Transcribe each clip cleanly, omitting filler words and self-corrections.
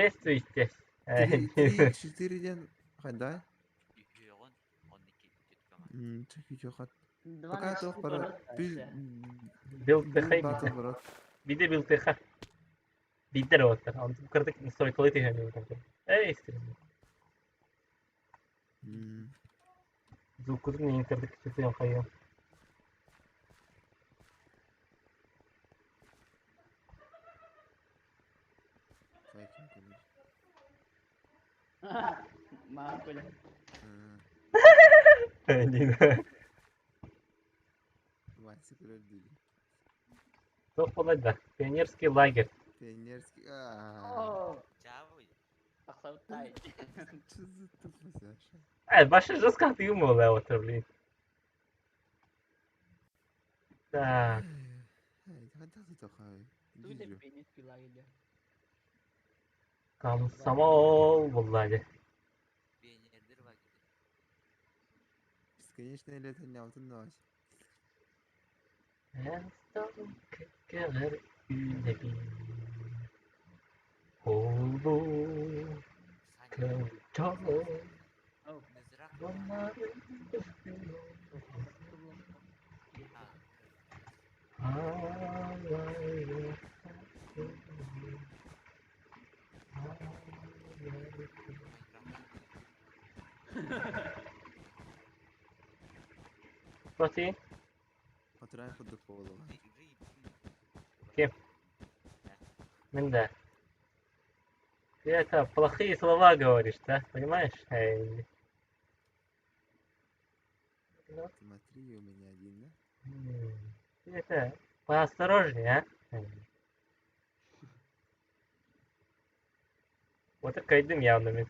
Приветствуйте. Три, три, четыре диэн хайдай? Үһүөҕүн, он икки команда. Чөкүчөхат. Два Пока на туох четыре бара вообще. Билтыхай Бил батл барар. Биде билтыха. Бидер оттар. Онтум кырдык настройкалыы түһэн Эй, стрим. Звуккутун иин кырдык түһэн хайыам. Хайкин көмөр. Маан көлө. Вася көрөр диигин. Туох буолай да? Пионерский лагерь. Пионерский. О, Чао. тахсабыттай. Что за тупо, Саша? Баша жестко отъюмывала вот, блин. Так, Хайдах тутахай? Туй да пионерский лагерь. комсомол буолла дии. Пионердер лагерь. Бесконечное лето не алтын Oldu Саня. О, Проти? Батырай курдук буолуоҕа. Кем? Мин да. Ты это, плохие слова говоришь, да? Понимаешь? Эй. Смотри, у меня один, да? Ты это, поосторожнее, а? Вот это кайдым явно мин.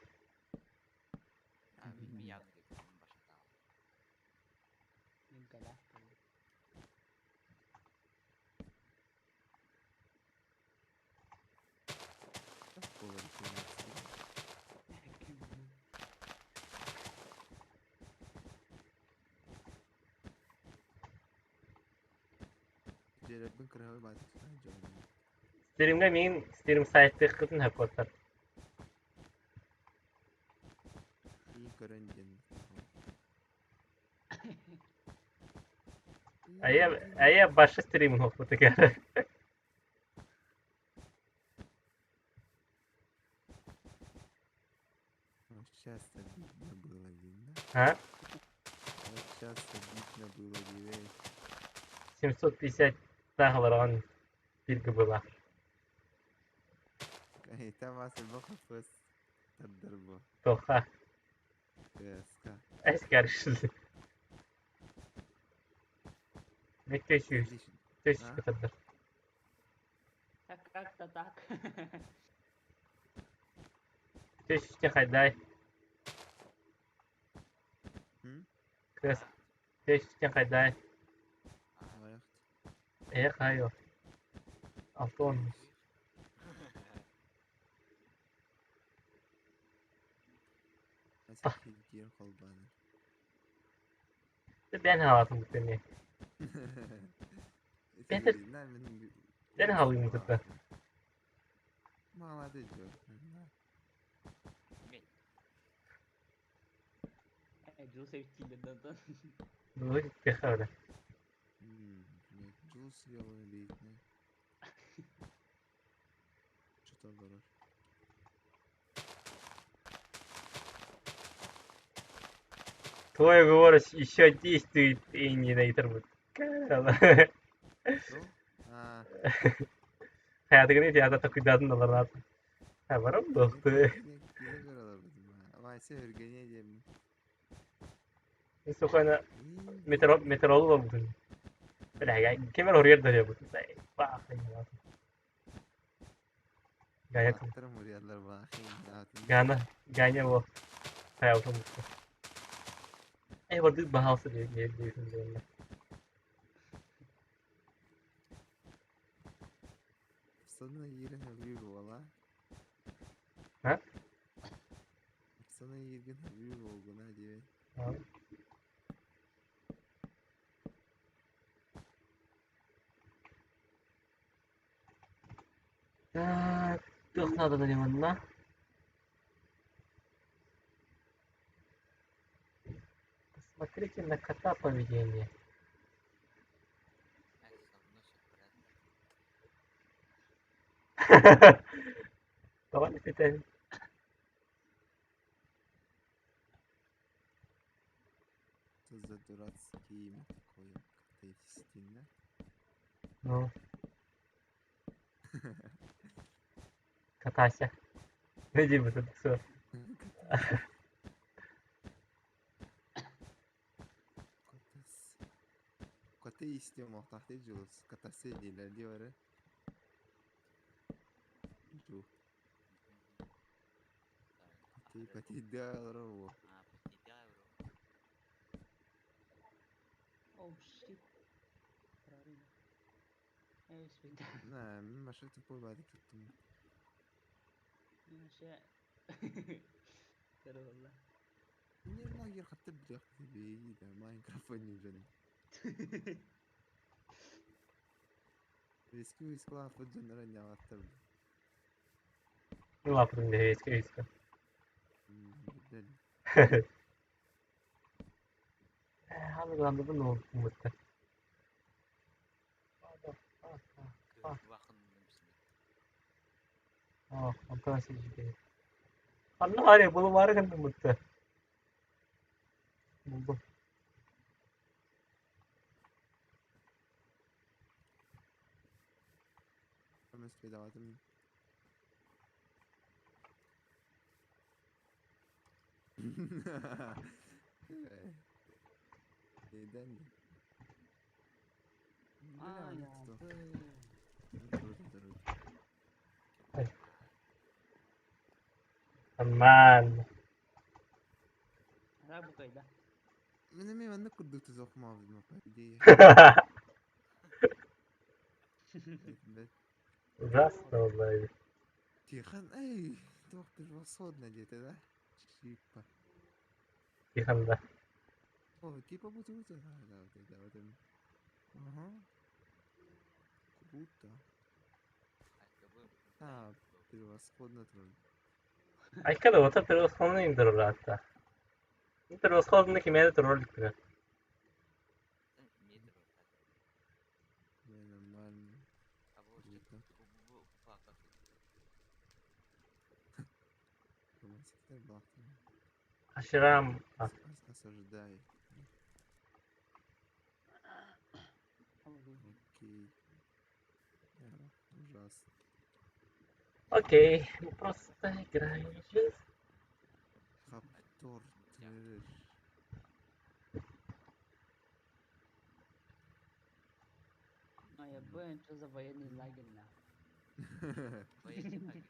Мин коляска. Буолар пионерский. Дьиэлэрбин кыраһабай баатык сытан дьоҥҥун. Стримҥэ миин стрим сайтыаххытын сөп Ии көрөн диэн. А я баша стримын хоппутугар. Вот сейчас обидно было видно. А? Вот сейчас обидно было диви. 750 тахаларан бирге была. Там вас бохофыс тардар бу. Тоха. ТСК. Эс каршылы. Мектеші төш кытырдыр. Так как-то так. Төш хайдай. Кыз. Төш хайдай. Э хайо. Алтон. Ben halatım bu seni. Ben halayım bu Молодец. Джулс да. Ну, пехара. Джулс я бейтне. Что барар? Твой голос еще действует и не на интернет. Что? А. Hayatını театр такуйдадын аларнат. Ha барам дохты. Вася Евгений дем. Сухана метро метролог бүгүн. Бля, кемер орьер да бу. Бах. Ганя. Гана, Ганя бу. Hayatım. Эй, вот бахалсы диye diye diye. Sana yerin haberi буола. А? Sana yerin haberi буолгуна диэбин. Так, туох надо манна? Смотрите на кота поведение. Тоҕо ититэн Что за дурацкие имя такое? Катастина? Ну, катайся. Иди бы тут все. Катас. Коты истиэм олохтоохтук дьулус. Катасы дииллэр дии бары. Дуу. Коты патидаа олорор уо. Oh shit. Прорыв. Эй, спида. На, мин машина тупой баады туттум. Вообще. Здорово. Не лагер хатта билиэх биһиги да Майнкрафт ойнуур Виски виски лааппыт дьоннор анньаабаттар Лапын виски виски. Билэн. Ханныгыланныбын ууммуттар. Онтон сидьигэ. Ханна баарый булумаары гынныммытта. Булдум. Көмүскэдэҕитим. Neden? А, я. Аман. Рабукай, да? Мин эмиэ маннык курдук тузохмаабытым по идее. Ужасно онлайн. Тихон, эй, туох превосходно диэтэ да? Чипа. Тихон да. О, типа бутылка, да, да, да, да. Ага. Круто. А, превосходно тоже. Айка да ота превосходно индерулаата. Превосходно кимээде турар Не, нормально. Круто. Аширам. Осаждай. Окей. Ужасно. Окей, мы просто играем сейчас. Хаптор, трэш. А я блин, что за военный лагерь, на? Военный лагерь.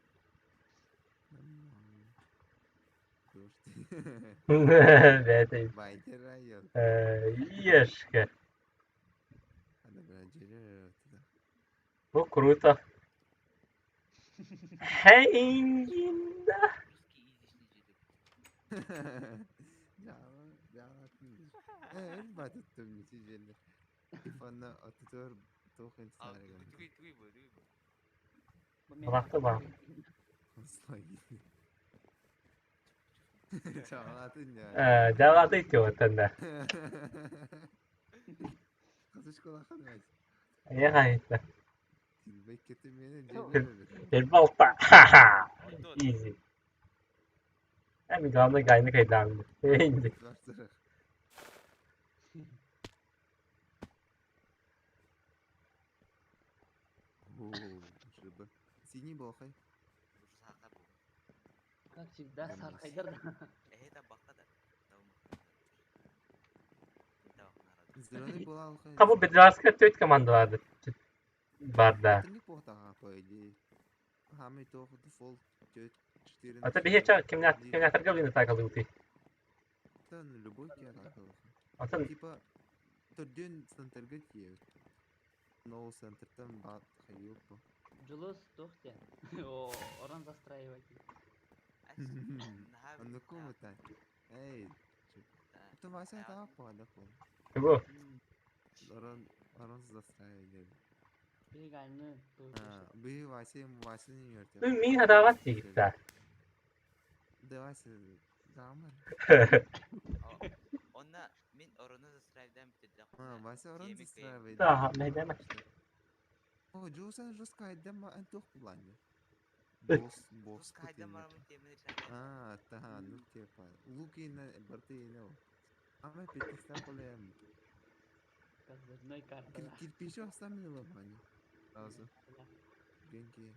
Нормально. Дождь. Это Байкер район. Ешка. Надо брать туда. Ну, круто. Хейнгинда. Русский изичный Балахта баа. Дьаҕаты итиотанна. Эйэхайта. Балта. Изи. Эми главное гайны кайдан. Инди. Синий болхай. Как всегда, Сархайдар. Зеленый была Кабу бедраска төт командаларды. Барда. Ата бихе ча кемнят кемнятарга блин атака лыты. Любой атака. Атын Типа төрдүн центрга тиебит. Но центртан бат хайоппа. Дьулус тухте. О, орон застраивать. Аннукум та. Эй. Это Вася тааппа да пол. Тугу. Орон орон застраивали. Беганы. Бы Вася Вася не мертв. Ну мин хадават тигитта. Да Вася замыр. Онна Мин орону застраивдаан бүтэрдэхпинэ, А, Вася орон тиэмэ кыайан застраивает. Ааха, мэйдэмэ. О, Джоусан жестко айдама антох плане. Э. Босс, босс Жестко айдам барамын тиэмэни решать. А, та, ну типа. Лукина, Бартына. Ама пятистан полем. Козырной карта. Кирпичи оставили ломани. Сразу. Генки.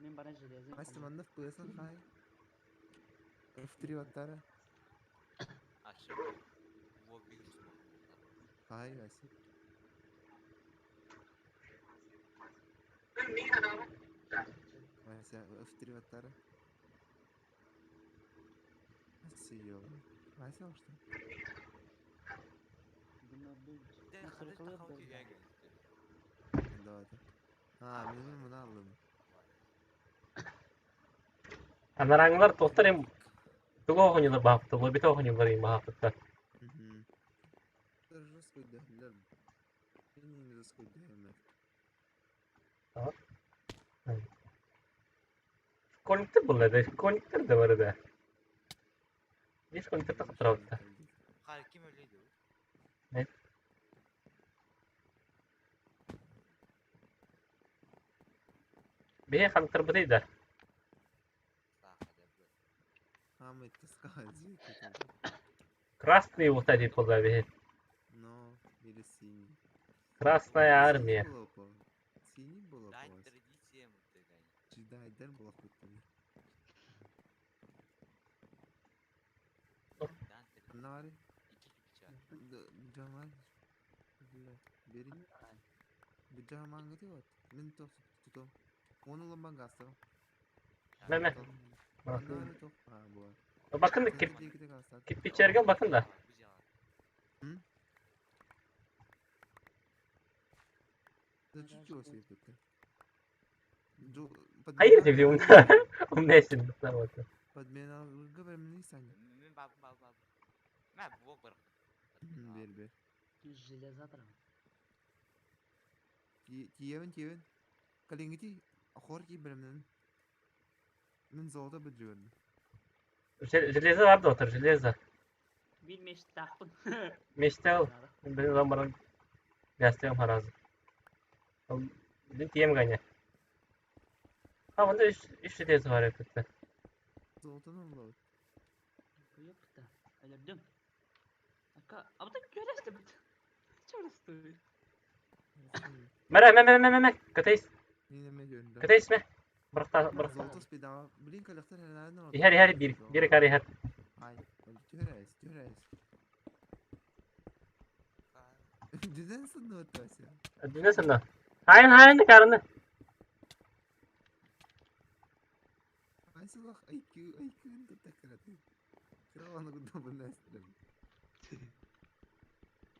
Мен баран железо. Вася, манна в ПСН хай. F3 оттара. А что? Во вирус Хай, Вася. Вася, F3 оттара. Вася, Вася, что? Давайте. А, мен мына алдым. Анараңлар тохтар эм тугу оҕонньолор баһаптар, лоббита оҕонньолор им баһаптар. Мгм. Жестко дәһләр. Мин жестко дәһләр. Школьниктер булла да, школьниктер да бар да. Биир школьниктер тахтарабытта. Хар ким өлөйдү? Ne? Биһи хантарбытый да. Хамы таскал Красный вот эти буолла биһи. Но, или синий. Красная армия. Синий было Дань по традициям тыгай. Джедай было хоть. Дан традициям. Нари. Ики кирпича. Джамал. Бля, бери. Джамал вот. Мен то тутом. Оны ломбан гастыр. Мэ мэ. Нари то. А, буа. Bakın da кирпичерге bakın da. Hayır diyorum. Умнейсин. Подмена говорим Саня. Мен баб баб баб. Мә буок бар. Бер бер. Железо трам. Тиевен тиевен. Калингити хор ки беремнен. Мен золото беджуен. Железо бар да отыр, железо. Бир меш тахпын. Мечтал. Бен ламбаран гастыям харазы. Бин тием ганя. А, мында үч железо бар эпетте. Золотоны алып. Ёпта. Өлөрдүм. Ака, абыта көрөстө бит. Чөрөстү. Мәрә, мә, мә, мә, мә, мә. Катайс, Неме жөнүндө. катайс мә. Быракта, быракта. Золото спидава. Блин, калактар хәлән. Ихәр, ихәр, бир, бир кар ихәр. Ай, түһәрәс, түһәрәс. Дүнән сынны өтәсә. Дүнә сынна. Хайын, хайын да карны. Айсылах IQ, IQ ны такыраты. Краланы гында беләсем.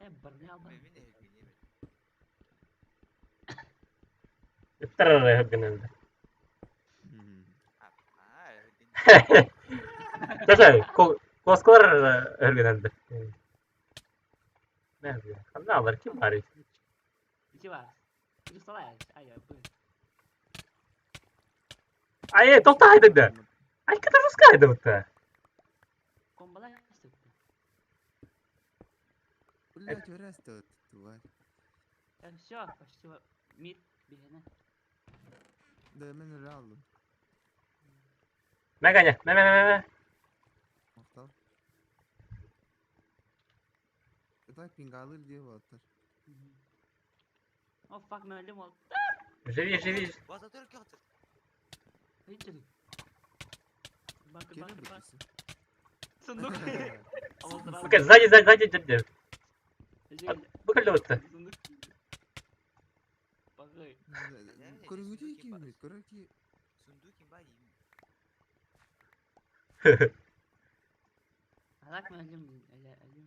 Э, бирне алдым. Мен мен Үттер гынында. А, Тәсә, коскалар өргенәнде. Мә, ханна алар ким бар? Ити бар. Салай. Ай, бу. Ай, тохта хайдыгда. Ай, ката руска хайдыбытта. Комбалай сөттү. Бля, түһәрәс тварь. Все, почти мир бихене. Да, мен öyle aldım. Мә, ганя, мә, мә, мә, мә. Мактал. Так пингалыр диye батыр. О, фак, мен өлдүм ол. Живи, живи. База тұр. Hiç. Бак, Кere бак, бак. битisi. Сундук. Бу сзади, сзади, сзади, сзади. Бу көлдө бутты. Сундук. Багы. Көрүнгүтү ким Көрүнгүтү. Сундук ба деймін. Алак мен өлдүм. Эле өлдүм.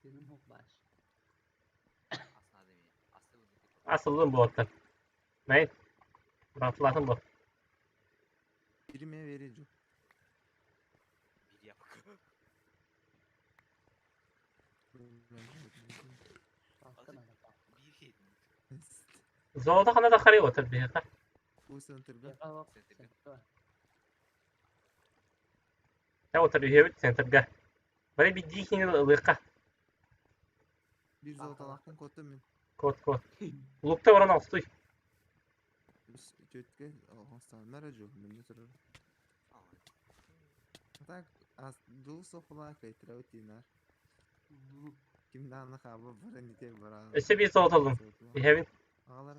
Диним хок баш. Астына демей. Асты Асылдым бу оттан. Мәй. Рафлатын бу. Бириме verici. Bir yap. Алтын ала. Bir yedin. Золото хана да харый отыр бихе. Центрга. Та отыр бихе бит центрга. Бары биирдии киһини ылыахха. Биир золотолаахпын куоттум мин. Кот, кот. Лукта баран оҕустуй. Түөткэ оҥостооннор дьу, мунньа турар. Так, дул софла кайтырабыт диинар. Ким даҕаны хаалбат баран ити бараан. Өссө биир золото ыллым. Иһэбин. Аҕалар.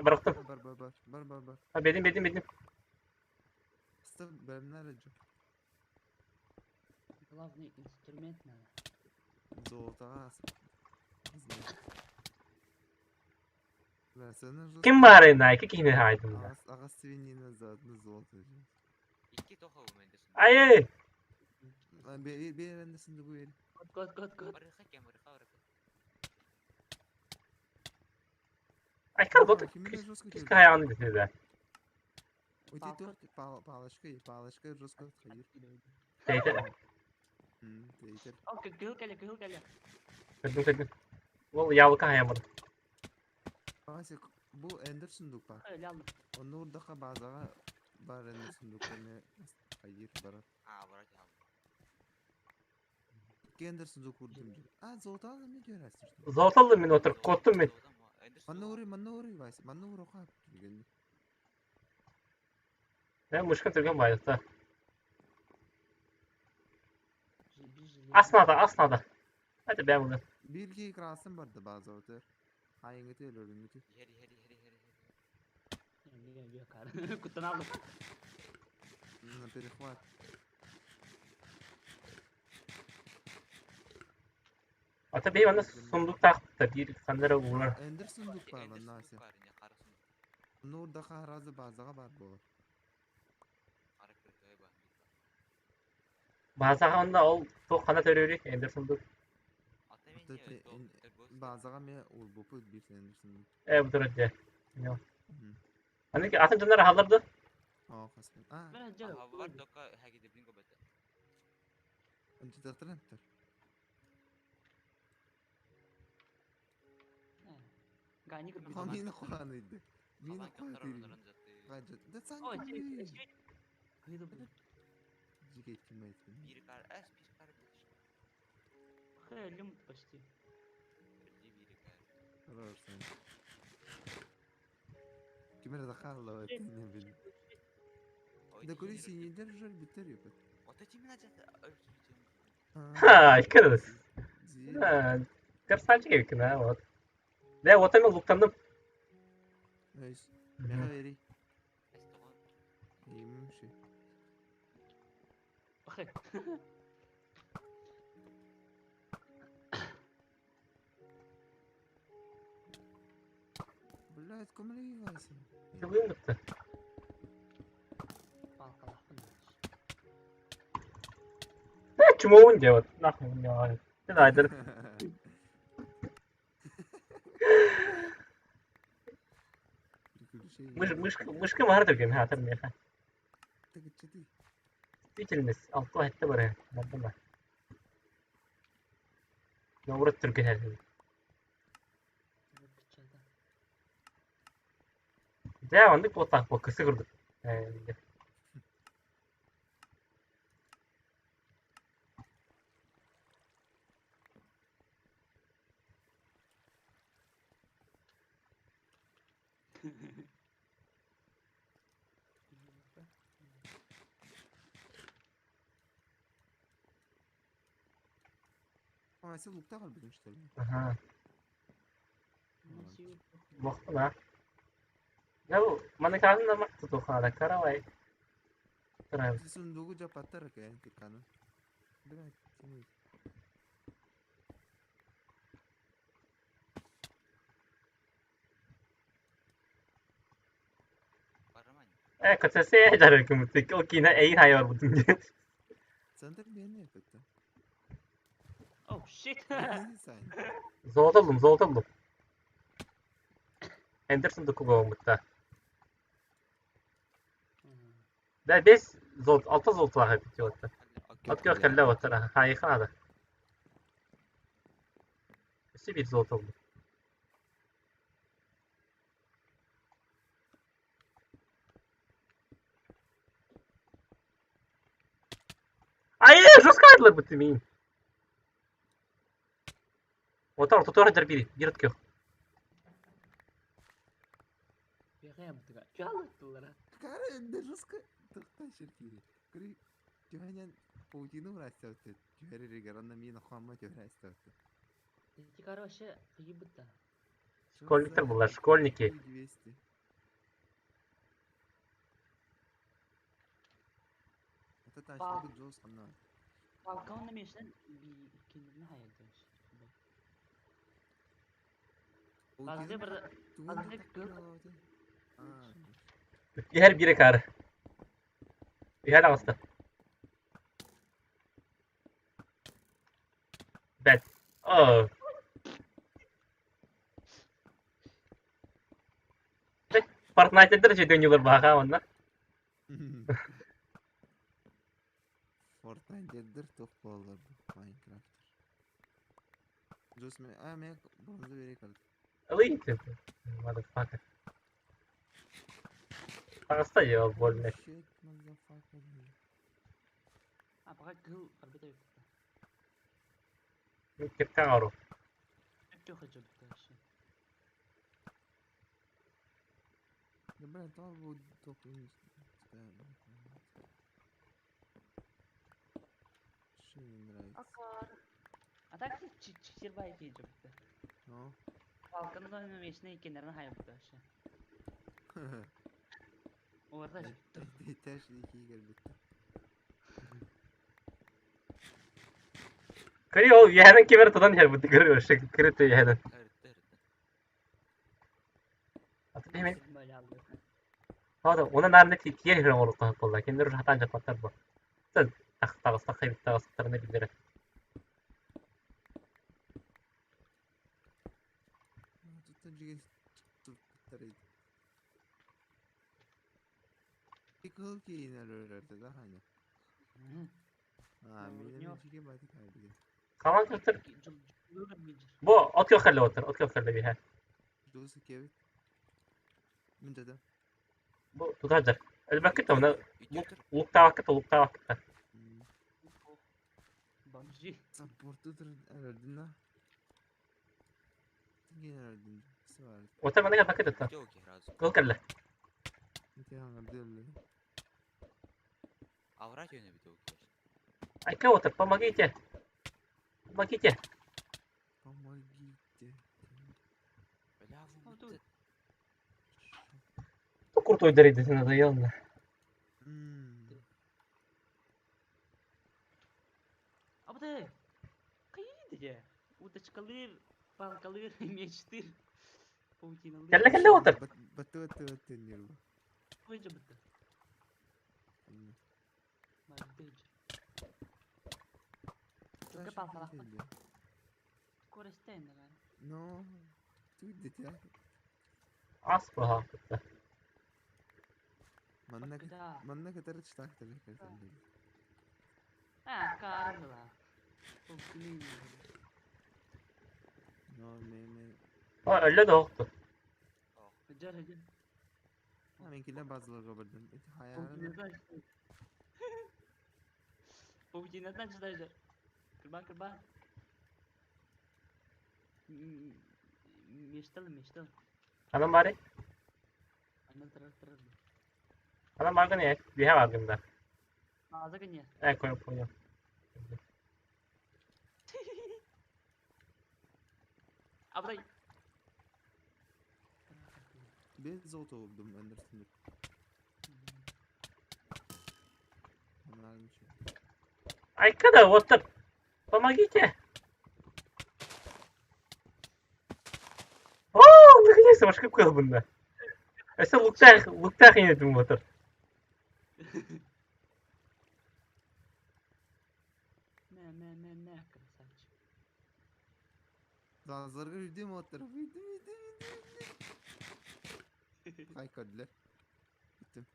Бырахтым. Бар бар бар бар бар бар. А, бедим, бедим, бедим. Стоп, бэрнэр дьу. Главный инструмент надо. Золотоҕа Ким баарый Nike киһини хаайдым да. Аҕас свинина заодно золото. Икки тоха Айы! Биэрэнде сундугу бер. Кот, кот, кот. Барыха кем, барыха, барыха. Айкар вот киска хайаҕын десene. Ути туох палочка, палочка жестко хайыр. Тейтер. Тейтер. О, кыһыл кэлэ, кыһыл кэлэ. Көрдүм, көрдүм. Ол яблоко хайамыр. Вася, бу эндер сундук бар. Онно урдаха базаҕа бар эндер сундук эмэ хайыр барар. А, барар Кендер сундук урдум дьүр. А, золотаҕа эмиэ түһэрээсин. Золоталлы мин отыр, коттум мин. Манна уруй, манна уруй, Вася, манна уруха түргэнник. Мен мышка түргэн байыта. Аснада, аснада. Hadi ben bunu. Биир киһи красын барда база отыр. Хайыҥыты өлөрүҥүтү. Иһэр, иһэр, иһэр, иһэр, иһэр. Куттаналлым. На перехват. Ата бей манна сундуктаах да биир ханна эрэ уурар. Эндер сундук баар Эндер манна сундук Ася. баар ини, хара сундук. Онно урдаха аразы базаҕа баар буолар. Хара кыргыай баар сундук баар. Базаҕа онно ол туох хана төрүүрүй эндер сундук. Ата Ата эмиэ те- Базаҕа эмиэ уурбуппут биир эндер сундук. Ээ бу турар дьэ. Аны атын дьоннор аһаллар дуо? Оо, хаспын. А, Аһаллар дока хагидебин көбөтө. Онтутахтар эптер. Мина хуан ыйды. Мина хуан Да сан. Бир кар, эс бир кар. Хэ, почти. Ким эрэ хаалла бил. Да кури синидер уже битер епет. Ха, кырыс. Красавчик эбиккин аа вот. Дэ, вот мен луктанным. Меха бери. Имши. Блядь, кому ли Вася? Чугуйум бутта. Э, чумоун делать. Нахуй не Ты найдер. Мыш, мышка, мышка махар түрген хатыр меха. Действительность, алты айтты бар, бардыма. Наоборот түрген хәл. Дьэ, оннук буолтаах буол, кысы курдук. Вася луктаах өлбүтүм что ли? Аха. Мохтуна. Ну, маныкаатын да махтутухаана, каравай. Каравай. Сундугу жапаттар экен кирканы. Блядь, тимей. Э, КЦС жарыкым, ол кина эйин хайар бутум диэн. Центр бene эпетте. Oh shit. Золото булдум, золото булдум. Эндер сундуку буолбутта. Да, бес золото, алта золотолаах эбит диэбиттэр. От көх кэллэ оттар, хайыха Өссө биир золото булдум. Айы, жестко айдылар бутты миин. Отар ортотугар сылдьар биир, биир от күөх. Кара жестко тохташыр киһи. Кри түһэнэн паутину урастабыт түһэрэригэр онно мин охоммо түһэрээстэбит. Эти короче кыйбыта. Школьниктар буллар, школьники. 200. Это ташты Джоус ханна. Балконна мешен би кинини хаядыш. Базга бір базга кыл Иһэр биирэ каары. Иһэр аҕыста. Бэт. Оо. Fortnite'дар үчүгэй баха онно. Fortnite'дер туох буоллар бу Minecraft. Джоус мен а мен бронза бере калды. Ылый Motherfucker. Таҕыста я больно. Shit, motherfucker. А пока кыл карбыта юкта. Киркаҥ ору. Өттө хажыбыта вообще. Да блин, там будет только не Что не нравится? А так чирбай кийжибыта. Ну? Балконна мешне икенерин хаябыта вообще. Орда жыпты. Этаж икиге битти. Кыри ол иһэнэн кимэр тутан иһэр бу кыры вообще кыры ты иһэнэн. Ырытты ырытты. Аты мен Hadi ona narны тиер иһэр оҥоруохха буолла. Кинилэр уже хатаан дьаппаттар бу. Таҕыста хайбыт таҕыстарына биллэрэ. Тут жиге туттар Кыл кейинер өрөрдө да хана. А, мен жиге бати кайбы. Каман кыртыр. Бу от күөх кэллэ отыр, от күөх кэллэ биһэ. Дусы кебит. Мен дедим. Бу тутаджар. Элбэккит онно Үтүөтүр. луктаабаккыт луктаабаккыт. Бомжи. Саппорту өрөрдүн да. Тиген өрөрдүн. Сыбар. Отыр манныга бакыт отто. Үтүө киһи сразу. Кыл кэллэ. Ити аңырды Авра түйөнө бүтүө киһи. Айка отыр, помогите. Помогите. Помогите. Бля, А, тут. Ну крутой дарить, ты надоел на. Абды. Кыйды. Удочкалыр, палкалыр, мечтыр. Паутиналыр. Кэллэ кэллэ отыр. Баты баты баты нервы. Кыйжыбыты. Только палкалах. Скоростен, наверное. No. Тут дитя. Ас баха. Манна Куда? манна кытары чытаахтар кэлтэллэр. А, Карла. Паутины. No, me me. А, өллө да оқту. Жар, жар. А мен киле базаларга бардым. Ити хаярын. Паутинадан. Паутинадан чыдай жар. Кырбан, кырбан. Мечтал, мечтал. Анам бары. Анан тарар, тарар. Анам баргын э. Биһэ баргын да. Аза не. Э, понял, понял. Абдай. Без золото булдум Андерсон. Анармыш. Айка да отыр. Помогите. О, наконец-то башка кылбында. Эсе луктах, луктах инетим отыр. Мә, мә, мә, мә, красавчик. Базаларга үйдем отыр. Үйдем, үйдем, үйдем. Кай көрдүлөр. Бүттүм.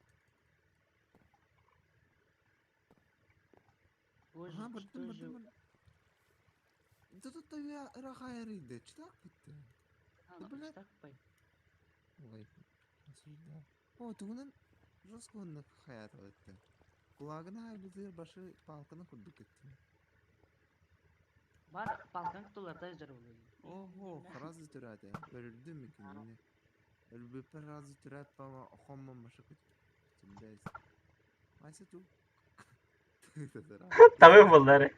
Боже, Ага, что бардым, же... бардым, бардым. Да тут я рахайрыйды. Чытак битти. А, Да, бля. так пай. Ой, осуждаю. О, тугунан жестко оннук хаят өттү. Кулагына хайбытыыр башы палканы курдук кеттим. Бар балкан кутуларда жарылды. Ого, сразу түрәді. Өлдүм кинини. Өлбүппэр сразу түрәт бама хоммон баша күтүм. Вася ту. Табы буллары.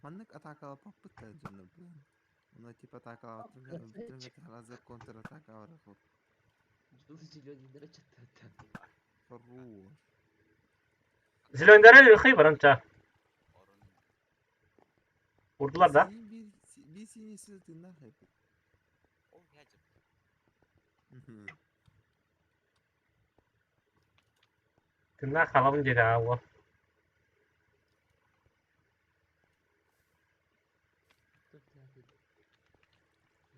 Маннык атаакалаппаппыт да дьону блин. Ону типа атаакалаабыттым өлбүттэрин кытта сразу контратака барахып. Зеленый чаттаттан. Хорош. Зеленлere хый баранча. Орун Vurdular da. Синий bir, bir sinisi тыыннаах эбит. Ол ядер. Tırnağı kalalım dedi ha bu.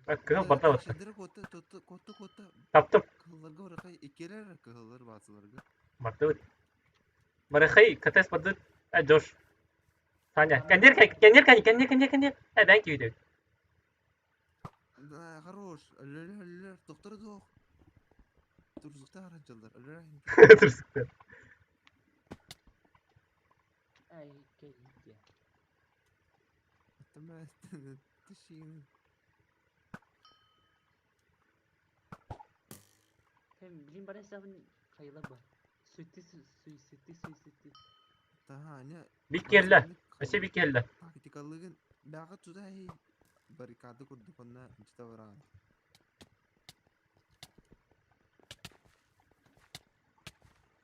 Bak kızıl barda battı. Шадыр кота тотта котта котта Таптым. кыһылларга барахай иккилэр кыһыллар баасыларга. Барды. Барахай катес барды. Э Джош. Таня. Кендер кендер кендер кендер кендер. Э ben күйді. Да, хорош. Өлөр өлөр доктор дуох. Турзукта аранчалдар. Өлөр. Тырсықты. Ай, кел. Аттама тишин. Hem bilin bana hesabın kayıla bu. Sütü suisiti suisiti. Таһаня. Bir kelle. Өсе bir kelle. Тактикалыгын бага туда хи баррикада курдук онна инчита бараан.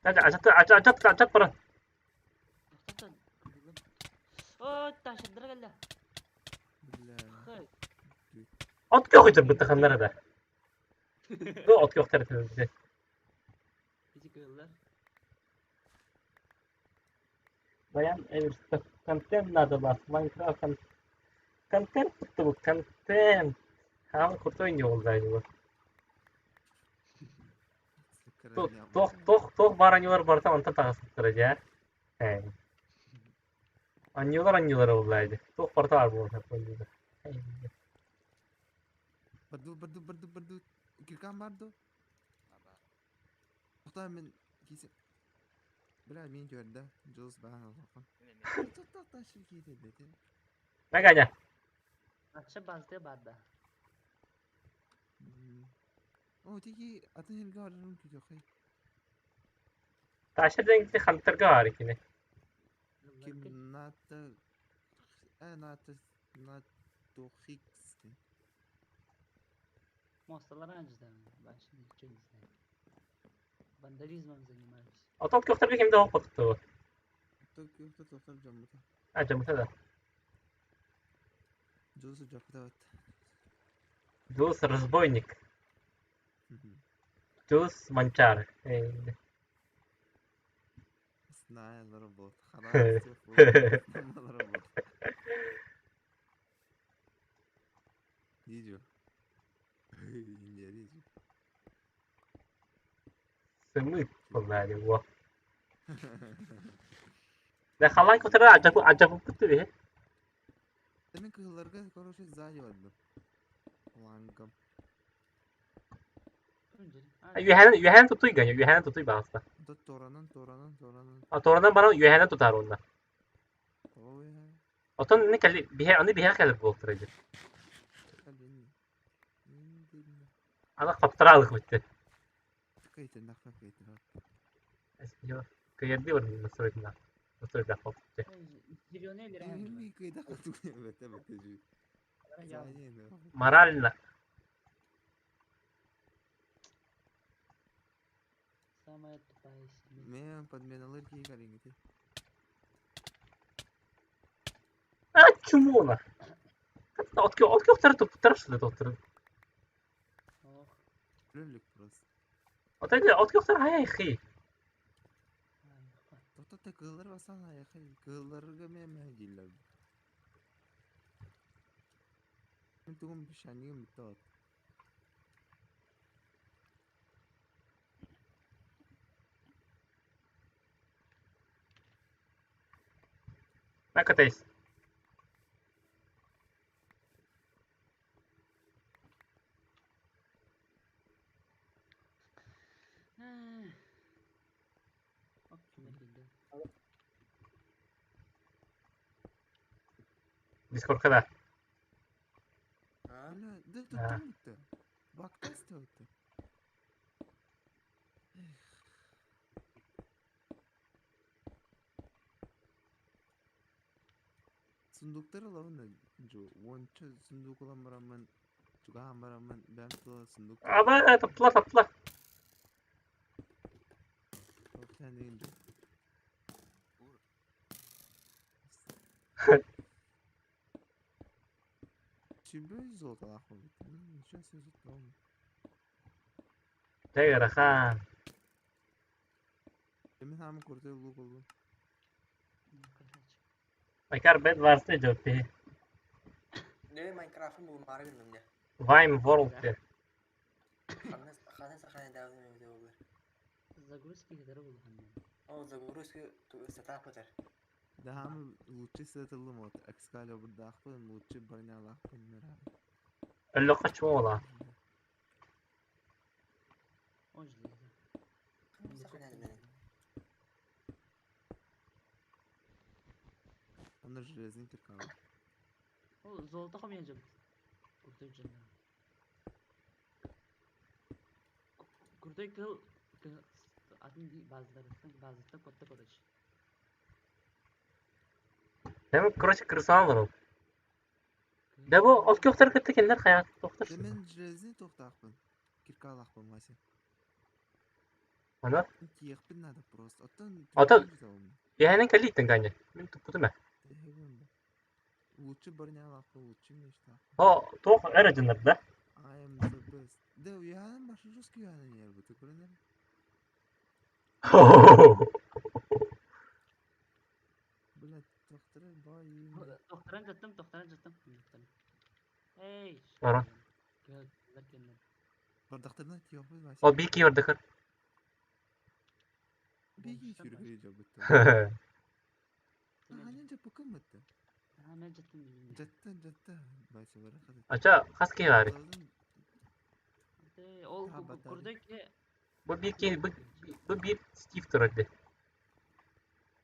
Ачат ачат ачат ачат баран. Zaten О, taşındıra geldi. Бля. Хай. От көк өтір бұттықанлары да. Bu от көк tarafı bize. Bizi kıyıllar. Bayan evet контент надо вас. Minecraft контент tuttu bu контент. Хамы крутой не oldu bu. Тох тох тох бар анюлар бар там антан тағасыптыр ja. Hey. Анюлар анюлар oldu. Тох бар бар bu. Hey. Барду барду барду барду. Киркан барду. Аба. Тоқта мен кисе. Бля, мен көрді. Жолс баған алған. Мен мен. Тоқта шир кейді деді. Наганя. Akşam bazı barda. О, тики атын жерге барарым күтө хай. Taşır dengi хантырга бар екені. Ким ната э ната натохикс. Mostalar ancıdan. Ben şimdi hiç не знаю. Вандализмом занимаюсь. Отот көктөргө кимде окуп отупту. Токио тоқтар жамбыта. А жамыта да. Жолсы жапыта бат. Дус разбойник. Дус манчар. Знаю, работа. Характер. Работа. Видео. Не видео. Сымыт боллари во. Да халан көтөрө ажапы ажапы күттү бе. Мен кыһылларга, короче, сзади бардым. Лангам. Юһәнен юһәнен тутуй гanya, юһәнен тутуй багыста. Да торанан, торанан, торанан. А торанан бана юһәнен тутар онда. Ой, Отон не кали бихе аны бихе калып болтур иди. калин. Индин. Аны каптыралык битти. Кайтын, нахна кайтын. Кыйырды бар настройкна. Настройка хопты. Зеленый или Ми кайда кату бете бете жу. Сзади, Морально. Самая тупая семья. Мен подменалар ки карингити. А чумона. От от көктөр туптар шуды доктор. Ох, Лүлүк просто. От от көктөр хай хи. ай, ха. Тоқта кыһыллар басан аяқай. Кыһылларга мен мен дийлер. Мен тугум бишанигим битте от. Накатайс. Ай. Дискордка да. А? Бля, да туттум это. Бактас это. Сундуктар ылабын да, уонча сундук ылан бараммын, чугаһаан бараммын, бэйэм тула сундук Аба, тапла, тапла. Тохтан дьо. Ур. Сүбэ золоталаах буолбут. Ничего себе золоталаах. Тэгэрэхан. Мин хаамы курдук лук ыллым. Красавчик. Айкар бед варсты жоппи. Не Майнкрафтын булмаары гынным дьэ. Вайм World де. Ханна ханна сахана даҕаны эбитэ буоллар. Загрузки кытары булхан. Ол загрузка сатаах бытар. Да хаамы лучше сатылым от Экскалибурдаахпын, лучше бронялаахпын мира. Өллөккө чуола. Он железо. Ханна сахана дэнэн. Онно железный кирка. Ол золото хомуйа дьон. Крутой дьоннор. Крутой кыл атын базаларыттан базаттан котта короче. Hem короче крысалар ол. Да бу ол көктөр кытта кинилер хаят тохтор. Да мен железный тохтаахпын. Киркалаахпын Вася. Ана Тиэхпин надо просто. Оттон Ото- Яһанын калиттен каня. Мин туппутум. Лучше бронялаахпын, лучше мечтаахпын. О, тох эре дьоннор да. I am the best. Да, уяһанын башы жесткий уяһанын ер бу көрүнэр. Блядь, тохтары бай. Тохторон жаттым, тохторон жаттым. Тохторон. Эй. Ара. Кылар кеннер. Бардактарына тиэхпин Вася. Ол бики бардыхыр. Беги сүргү жабытты. Ханан жапыкым мытты. А мен жаттым. Жатта жатта. Вася барахат. Ача хас ки бари. Ол Та, батарей. крутой ке Бу бики бу бу бир Стив турады.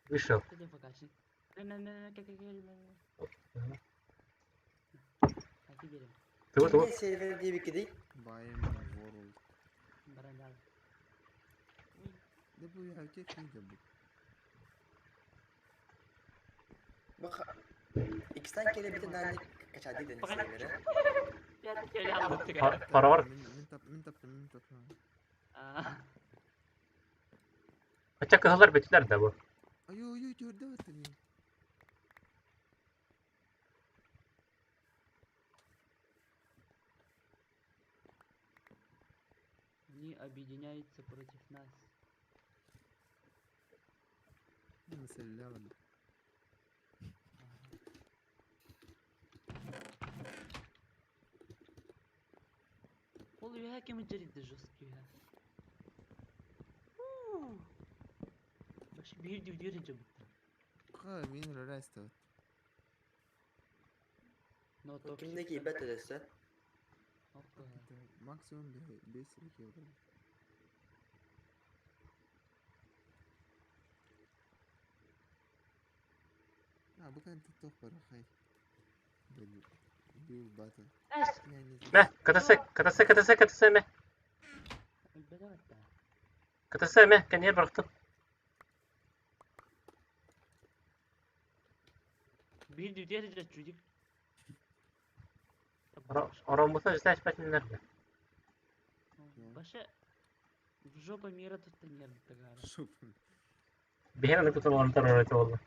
Вышел. Ты покажи. Мен мен ке ке ке. Аки берем. Тугу тугу. Кимге сервер диэбиккидий? Байым World. Баран Да бу яхте кин жабыт. Бу Икстан келебитин нааннык качаады дэнэн сервере. Я тебе алдым. Паравар. Мин тап мин таптым мин таптым. А. Ача кыһылар бетилер да бу. Ой ой ой төрдө баттым. Они объединяются против нас. Mesela Ол үйә кем жерде жесткий үйә. Башы бир дивдер жабытты. Ха мин рәстә. Но топ. Кимде кийбэт өдөссө? Максимум 5 килограмм. А, бу кан тох барахай. Бил батл. Мә, катасы, катасы, катасы, катасы мә. Катасы мә, кәнер барахтым. Бир дивдер жа чудик. Оромбуса жестәш пәтиннер. Башы в жопа мира тут нервы тагара. Шупын. Бихен аны кутун орын тарар болду.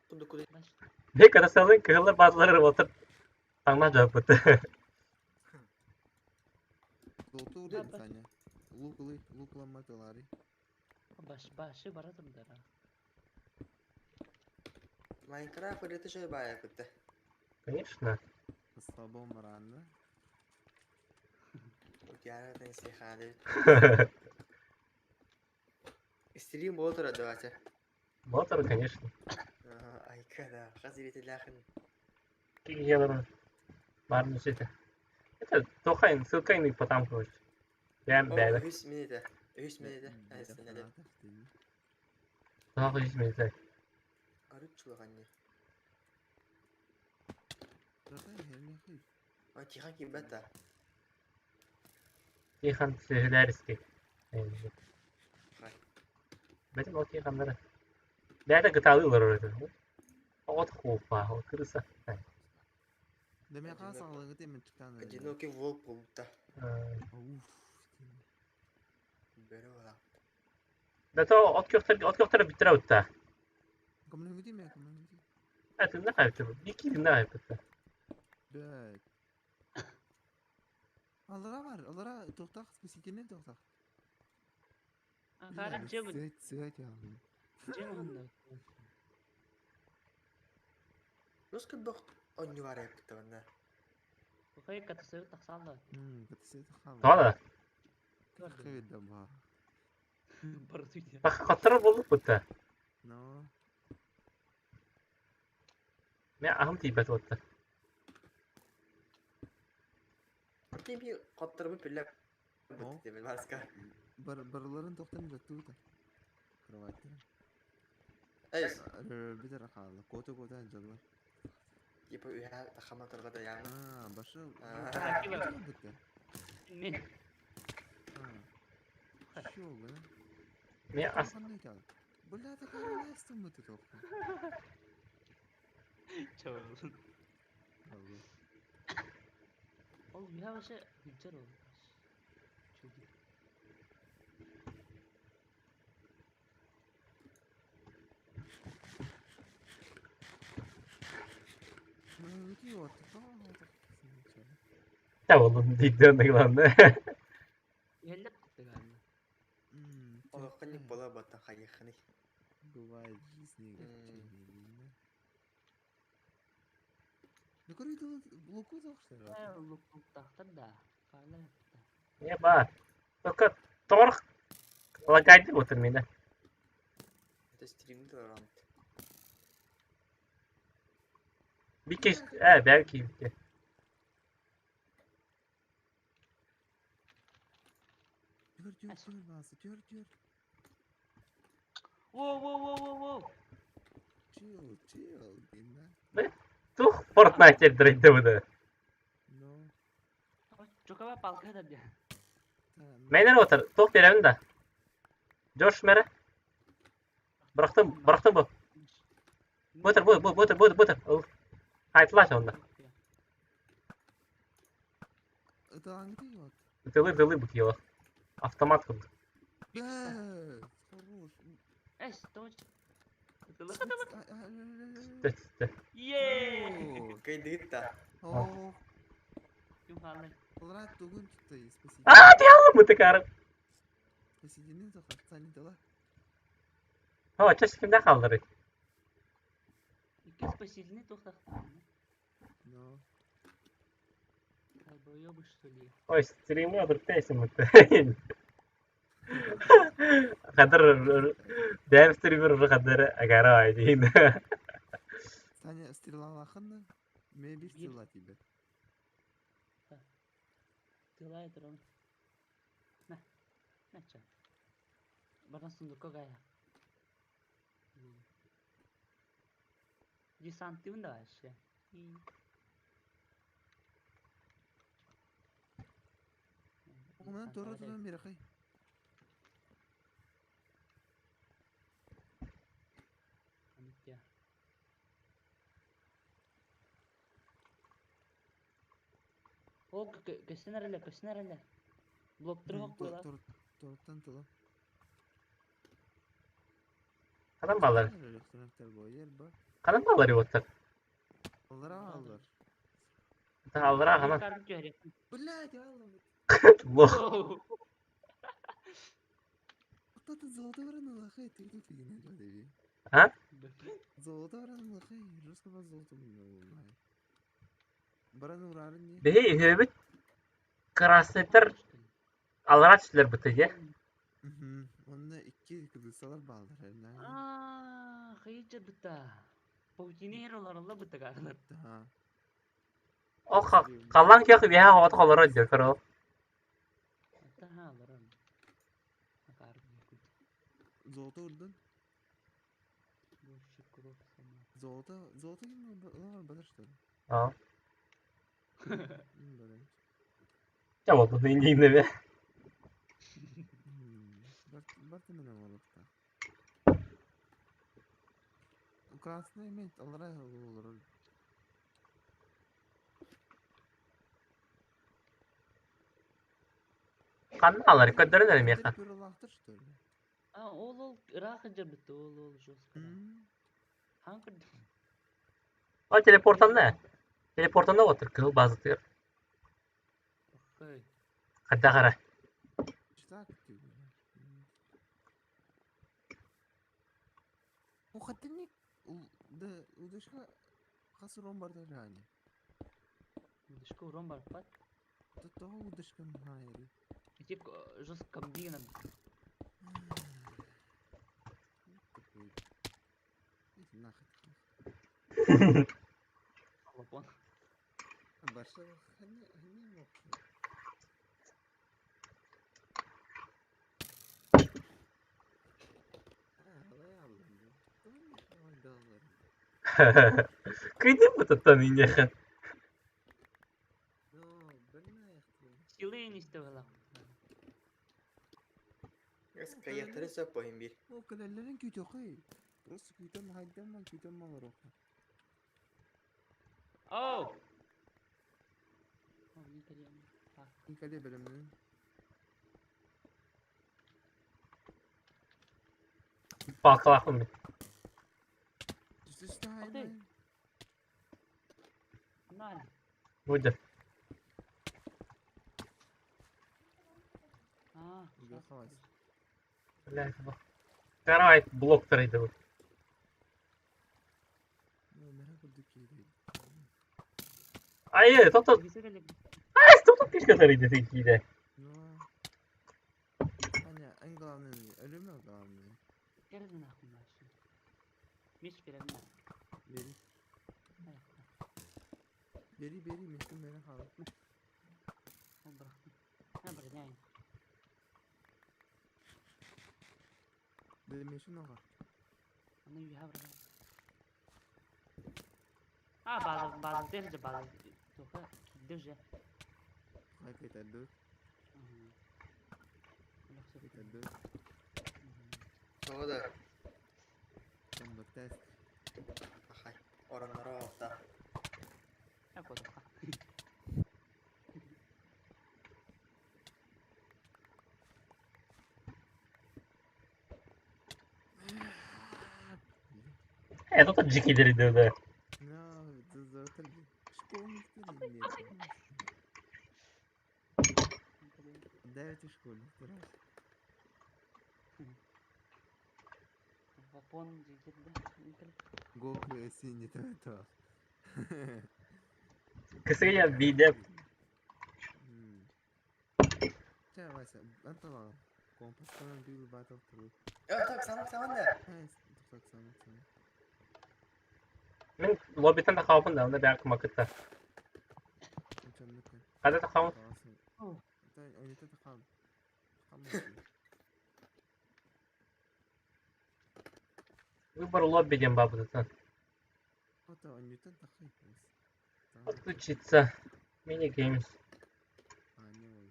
Кундук Баш Не катасалын кыһылар баатылар болтыр. Таңна жауап бутты. Золото Да, урдun Саня. Луклы, лукламатылары. баш башы баратым дара. Майнкрафт ырыты шой баайа кытта. Конечно. Слабо маранна. Океанатын сехаады. Стрим болтура да Вася. Болтыр, конечно. Айка да. Хас иретилээхин. Кигелер барын үсете. Это тохайн, ссылкайны потом короче. Бәм О, бәбе. үс минутэ. Үс минутэ. Айсынады. Тохай үс минутэ. Арыт чулаганни. Ой, тихо киирбэт да. Тихон сүөһүлээр Бэтим ол Тихоннары. Бэйэтэ гытаалыы олорор этэ. Оҕото хууппаа, ол кырыса. Демек саҕалыгыт эмичтан Одинокий волк буолбута. Уф. Бөрө буолан. Бэтэ от күөхтэргэ от күөхтэрэ бүттэрэ бутта. Коммуникати ме коммуникати. Этинне хайыпты. Бики динне хайыпты. Бэт. Алара бар, алара тоқтақ, спасительный тоқтақ. Акара дьэ Сыт, сыт яғын. дьэ уһунна. Рус кырбах онньу бар эппитте манна. Хой катасыр тахсалла. Катасы тахал. Тола. Кыйда бар. Барсуйда. Баха коттор болуп бутта. Но. Мен ахым тиийбэт уотта. Ти би коттарбы пилле О. бутты маска. Бар барларын тоқтан жаттута. Кроваттар. Эй, Битер хала. Кота кота жалар. типа үйә тахама турга да яны. А, башы. А. Битер. Мен А. Шо, гына. Мен ас Бля, такая лестом бутты тоқты. чабыл. Ол үйә башы хүджер ол. Чуги. Таволун дейден главное. Еллеп кытты ганы. Олохханник була баттан хайыхханы. Бывает в жизни М. медленно. Ну, короче, луку Э, лук тахтар да. Кала. Не ба. Только торх лагайды отыр мені. Это стримді барам. Бике, ә, бәлки бике. Төр, төр, төр, басы, төр, төр. Воу, воу, воу, воу, воу. Чил, чил, деймін Тух Fortnite дырайды бұды. Но, Чокаба палка да дия. Менен отыр, тух беремін да. Жош мере. Бырақтым, бырақтым бұл. Бұтыр, бұ, бұ, бұтыр, бұтыр, бұтыр. Ыл. Айтылашы онда. это аңды вот. Тылы, тылы бұ киелі. Автомат қылды. Бә, хорош. Эс, точ. Түсті, түсті. Е! Кайдыгытта. О, Ким халы? Лара тугун tuttu, спасибо. А, тиялым бұты карым. Спасибо, тоқта, тала. О, чаш кімде қалдыры? Икки спасительный тохтахтар. Но. Долбоёбы, что ли? Ой, стримы адыртайсың бұты. Қадыр, дәм стример уже қадыр агара айдейін. Саня, стрела лаханна? Maybe стрела тебе. Тылай турам. На. На ча. Баран сундукка гая. Десантын да вообще. Ona doğru duran bir akay. О, көстөн эрелер, көстөн эрелер. Блоктор хок була. Torttan tala. Қадан балар? Қадан балар отыр? Allara allar. Алыра ғана. Блядь, алла. Лох. Ата золото баран лахай, ты тут фигня деби. А? Золото баран лахай, русского золото мын. Баран урарын не? Бей, хөбүт красныйтар алыра түстілер бұты, е? Онна ikki kıdırsalar bağlar herine. Аа, хайжа бута. Паутина херолар бута гарлар. Ha. Ол қалан кеқі бейха қауаты қалары дер, көрі. Ата ха, алар. Акар. Золото urdun. Больше кровь сама. Золото, золото kim var badar что ли? А. Баран. Чэ буолбут иннинэ. Барта мен оҥоруохтаах. Красный имеет аллара олорор. Ханна алар көрдөрөн эрэ миэхэ. Пюрелаахтар что ли? А ол ол ыраах сылдьарбыт ол ол жестко. Хаан көрдүм. О телепортанна. Телепортанна отыр кыһыл базатыгар. Охой. Хайдах эрэ. Так ты. Ухатыник да удушка хас урон барда реально. Удушка урон барбат. Тоҕо удушка наайри. Ити жестко комбина. Нахуй. Лапон. Барса ханна ханна Кыйдым бутаттан иннехэн. Силы не стоило. Кайяктары сөп боһин бир. О, кэлэллэрин күүтүөхэй. Просто күүтэн хайдамман күүтэн олоруохха. Оу! О, не кэлиэм. Кэлиэ бэлэмнэн. Палкалаахпын мин. Түстэ Окей. Нормально. Будет. А, Уехалась. Блядь, Карай блок трейдовый. Ну, мера курдук киирэй. Айы, тото Ай, тото фишка трейдер киирэ. Ну, Аня, эн главное, өлүмэ главное. Керди нахуй вообще. Меч берем на. Бери, бери, бери, мешкин мера хаал. Он бырахтым. Ha бырняйын. Бери мешкин оға. Аны үйе бырахтым. А, база, база, держи, база. Тоха, держи. Хай кайтарды, кайтарды. Тоҕо да Комбатест. ахай оронноро оохта. Я кодоха. Э, тото джики трейдер, да. Ну, это школьник ты или нет? Да, это школьник, ты раз. Вапон жигерде. Гок синий это. Кысыгая биде. Чэ, Вася, антала. Компастан бил батл тру. Э, так самак саман да. Так, самак, самак. Мин лоббитан да хаапын да, онда бәк макытта. Учамныка. Када да хаапын. Ойната да хаал. Выбор лобби диэн баабытыттан. Ото ойнутан тахай. Подключиться. Мини-геймс. А, не ой.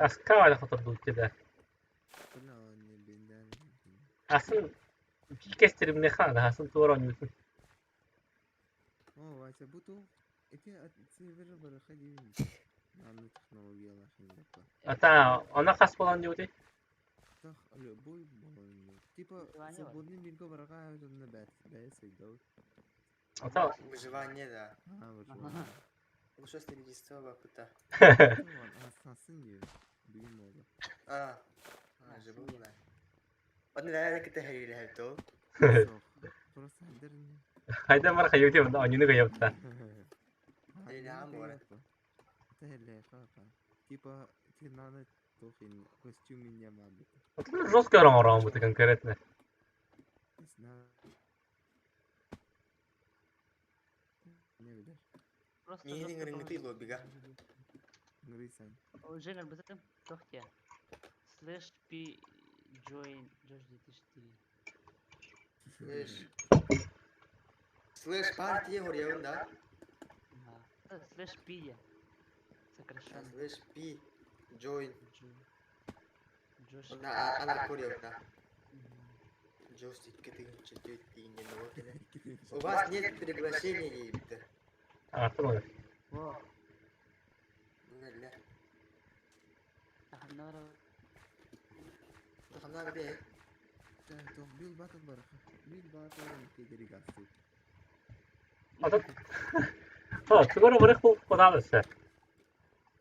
Аска хотор тебя. Бля, не биндар. Асын кестерим не хан, асын туора ойнутун. О, Вася, буту. Эти сервер бараха дивин. Наны технологиялар хиндапа. Ата, она хас болан диути. Тах, любой болон. Типа, Выживание свободный мирго бараха на бэт. Бэт сайдау. Ата. Выживание да. А, вот. Лучше стабилизация бапыта. Асын диyor. Бүгүн болду. А. А, жыбыл да. Оны да ките хәйрәп то. Просто хәдер не. Хайда бар хайути онда ойнуну кайапта. Эле бар. Типа, ты наны тохин костюм не мабит. Это жестко рам это конкретно. Не знаю. Не видишь. Просто Ни жестко риңги тоже. лоббига. Ngрисан. Женер, бызытым. Тохте. Слэш пи Join Josh 2004. Слышь. Слышь, партия хоруйабын да? Да. Слэш P я. Сокращенно. Слышь, P, join. Josh. Онно ана хоруйабын да? Мгм. Джош 2004 диэн ол кэнэ. У вас нет приглашения диэбиттэр. Артым ылар. Во. Үлэ. Таханна барабыт. Таханна бээ. Бил батыл бараха. Бил батыл кедери гасты. Атын. О, тугу барых бу кодалысы.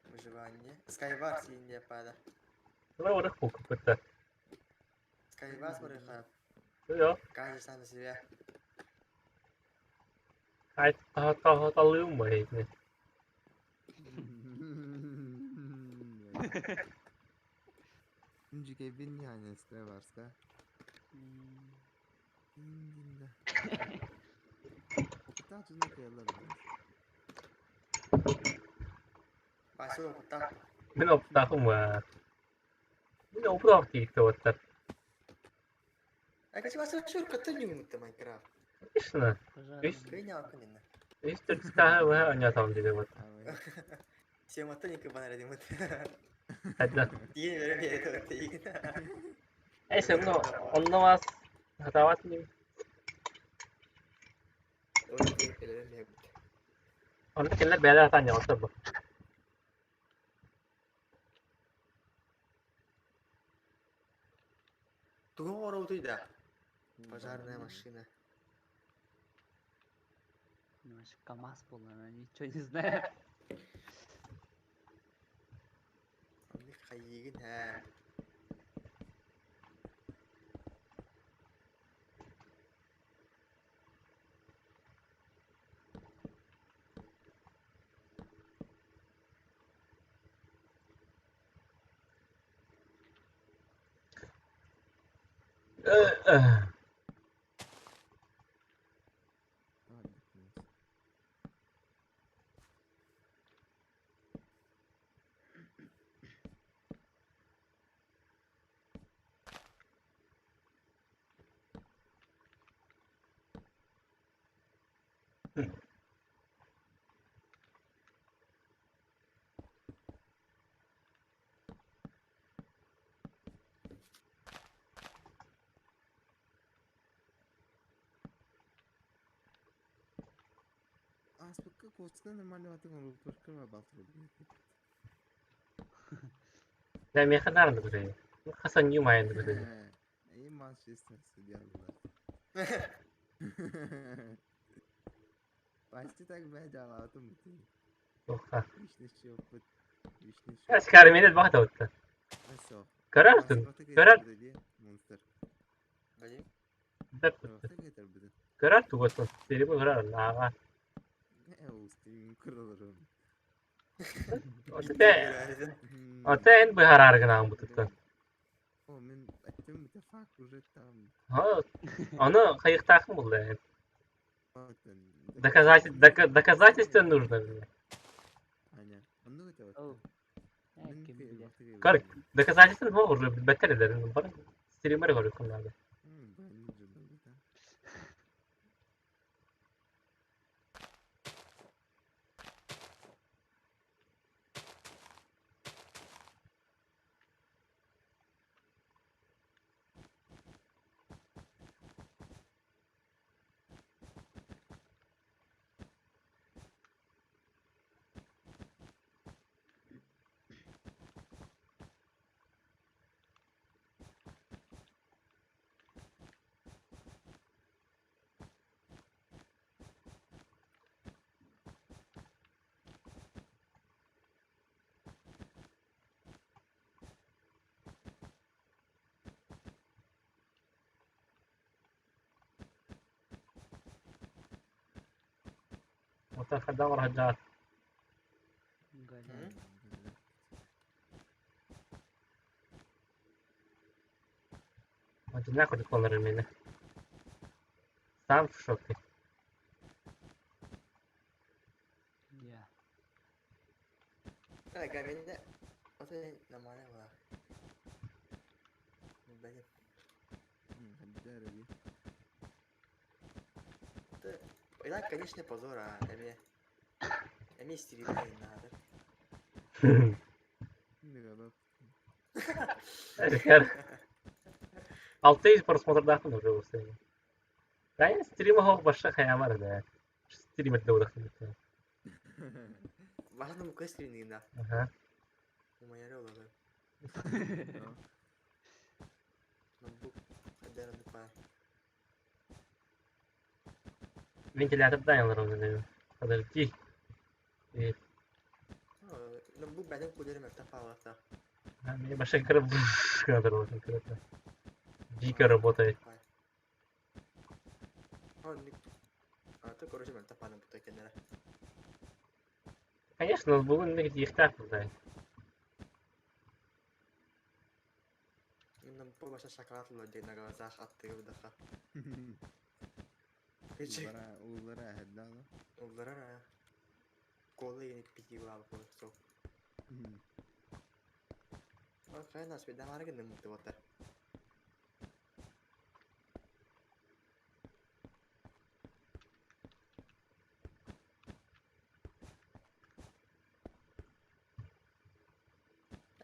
Выживание. Skywars диэн пада. Тугу барых бу кыппыта. Skywars барыха. Йо. Каждый сам за себя. Ай, та та талыым бай. Инжиге бин yani Skywars'ка. М, Индинде. Опыта түнө кыялар. Басыл опыта. Мин оптахым бар. Мин опыт тиикте оттар. А качы басыл шур кытын юмутта Майнкрафт. Конечно. Пожарный. Үс- Кыйна акынына. Үс түркістағы ва анятам диде вот. Семата никы банара димут. Хәдда. Диен бере бере тиген. Эйсе, ну, онно вас хатават ним. Оны диен бере бере. Онно келлер бәле хатан ялса бу. Тугун орутуй да. Пожарная машина. Ну, вообще КамАЗ был, наверное, ничего не знаю. Оны хайыгын ха. Аспыкка коска нормально атың ол только балтыр. Да, механарны күтәй. Хасан юмайны күтәй. И Манчестер судьялар. Почти так бәдә алатым бит. Тоха. Вишнеше опыт. Вишнеше. Әскәр мине бахта отты. Асо. Көрәрсең. Көрәр. Монстр. Блин. Деп. Вакыта кетер бит. Көрәр тугытын. Сири бу көрәр ага. Э, ул стрим көрөлөр. Оте оте эн быһарар гына бутыттан. О, мен әттем бит факт уже там. Ха, аны кайыктакын булды. Доказательство Доказательство нужно мне. Аня, аны көтә. Оу. Э, кем билер. Кар доказательство бар уже бетер бар. Стример көрүп надо. Ота хадам рахаджар. Галя. Одинаково конор мене. Сам в шоке. Я. Так, а меня... Вот это нормально было. Блин. Ила, конечно, позор, а эми эми истеричный надо. 600 просмотрдаахпын уже уопсайынан. Таня стрима хоох башша хайаамар да. Стример да удахтыбыт. Баһын мука стримнигина. Аха. Умайары олорор. Ноутбук хайдарын паа. Вентилятордаан олоробун Подожди. Ноутбук бәдем кудерим өттө паалата. Мне машина Дико работает. Конечно, ноутбугун диэхтээх буоллай.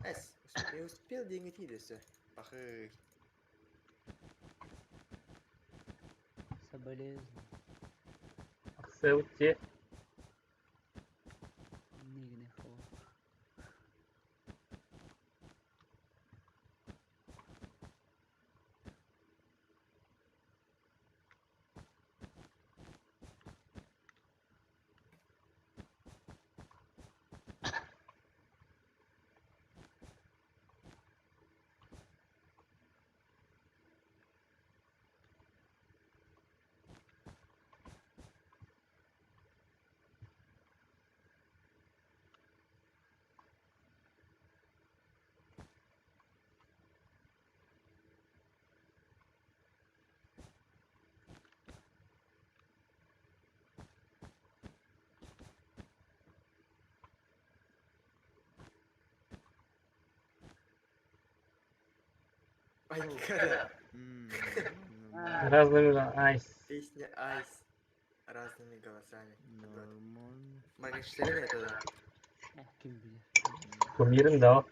Эс, не успел деньги тиде Пахы. Соболезную. Ахсеутте. Нигне хо. Айкара. Разными айс. Песня Айс. Разными голосами. Нормально. Моргенштерн это да. Эх, ким билэр. Кумирым да.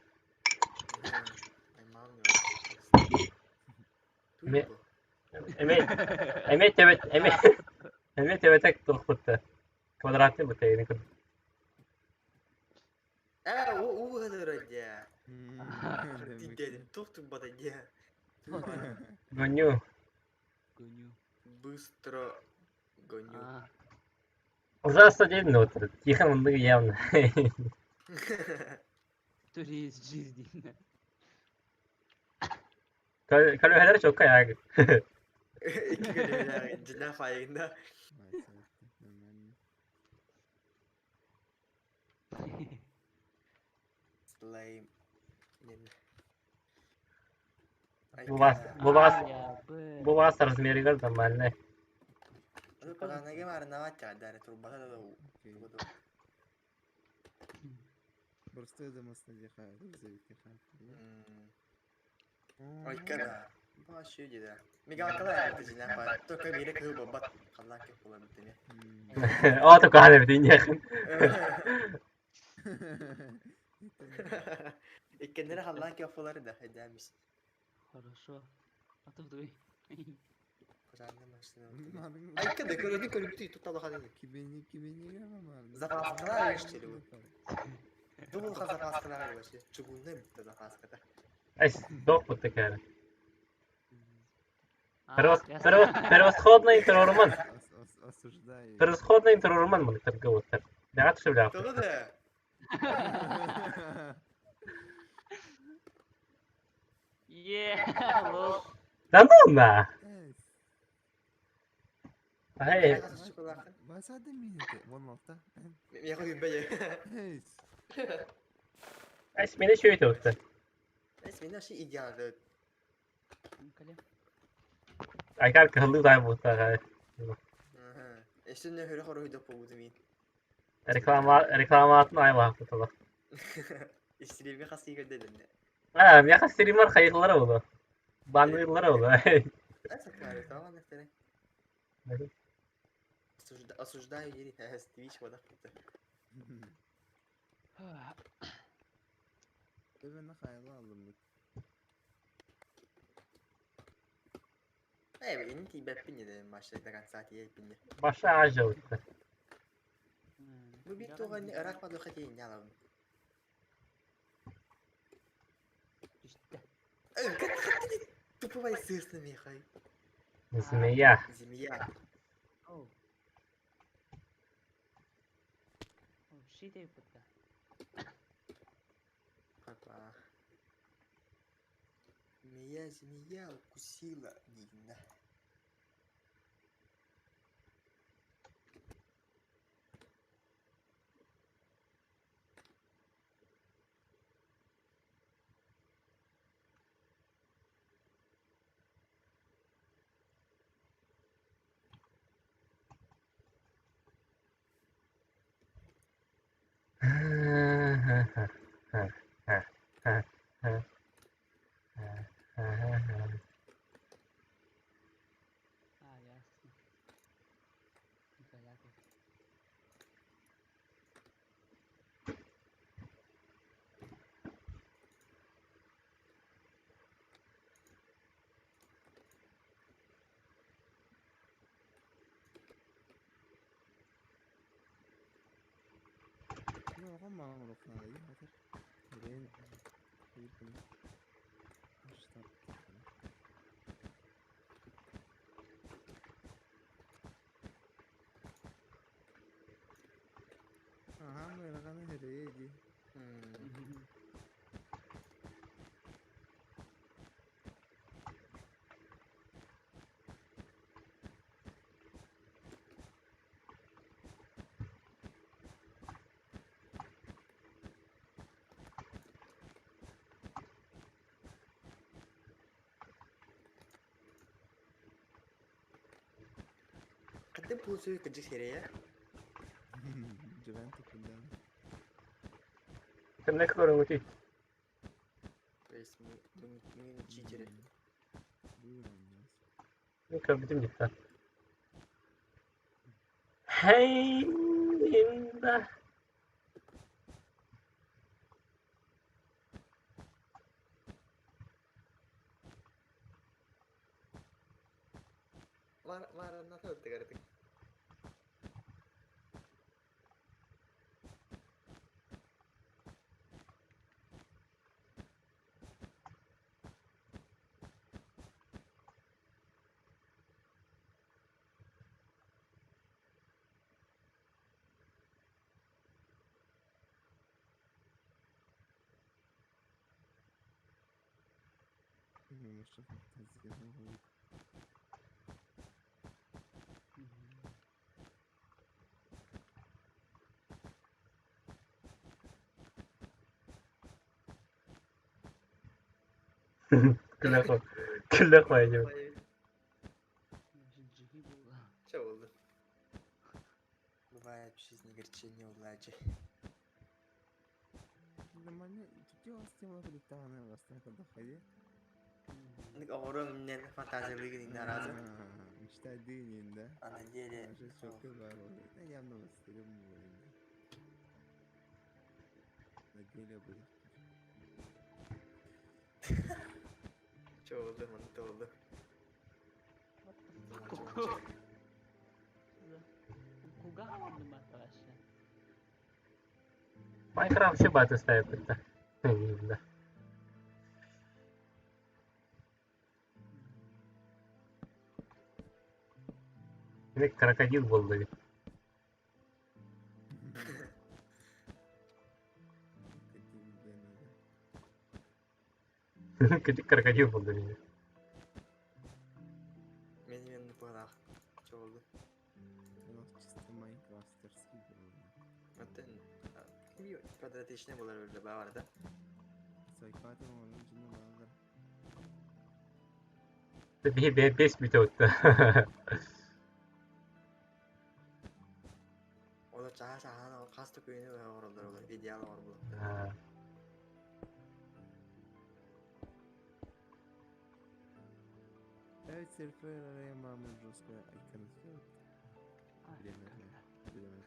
Ме... Эме эме тебет эме эме тебетек тухпутта. Квадратный бутейни кур. Э, у у дя. Тух бата дя. Гоню. Гоню. Быстро гоню. А, Ужасно день вот. Тихо, он явно. турист жизни. Калюхелер çok kayак. İki görevler cina fayında. Slime. Bu вас bu вас размеригер нормальный. Паганаге марнавать дары турбата да Просто Айкара. Баш деді. Мигалкалар әкті жинақ бар. Только мері кыл бабат. Қаллан кеп бола бітіне. О, только ханы бітін яқын. Иккеннері қаллан кеп болар да. Әдәміз. Хорошо. А то вдвой. Қожанды машина. Айка да көреді көріпті тұталы қадын. Кибени кибени Запаскалар ештері бұл. Дубулға запаскалар вообще. Чугунный бітті запаскада. Ай, дох вот такая. Превосходный интерорман. Осуждаю. Превосходный интерорман мы торговый. Да, шевля. Тоғы да. Е, лол. Да ну на. Ай. Басады минуты. Вон алта. Мен қойын бәйе. Ай, мені еще өте өтті. Мен вообще идеалды. Кале. Айкар кылды дай бұқтаға. Эстүнне хөрө хору хөдөк болду мин. Реклама рекламатын аймақ бұталы. Истрейме хас игерде дэнне. А, мияқа стример хайырлары болу. Баннырлары болу. Аса кары, тамам нефтере. Осуждаю дири Твич вода кытта. Эбэн хайла алыммыт. Э, билин тиийбэппин дии машина до конца тиийэппин дии. Баша ажылытты. Бу биир туох ыраах бадыха тиийин алабын. Түстэ. Тупой сыысны михай. Змея. Змея. Oh. Oh, shit ayıptı. Папа. Змея, змея укусила Нина. А, ясно. Николя тут. Ну, оҕом маҕан олохнаада хатыр. Рен биир күн аштап. Аха, мыыраганы хэрее ди. Қадым пулсуй кыджы серия. Жибен тупундан. Кимне көрүңүтүй? То есть мы не читеры. Мен көрбүтүм дипта. Hey, инда. Var var nasıl öttü Күле кой. Күле койдум. Жиги була. Что oldu? Бывает в жизни огорчения удачи. Нормально, тут я вас тема бастан. Оҕорон мен фантазиялыгын наразы. Мечтай дынин, да? А на деле... Явно стрёмно. На деле было. Что oldu, manıta oldu. What the fuck? Куга вообще? Майнкрафт вообще баты ставит это. Да. Или крокодил был да. Крокодил был меня. Мен планах. Что oldu? У нас чисто майнкрафтерский был. Hatta bir квадратичный булар öyle бар да. Сайкатым onun жыны балдар. Бес бүтө. Ола чаа чаа касты көйнө оролдор олар идеал ор булар. Evet, серфер арaya мамы жестко айкон сделать. Время, время.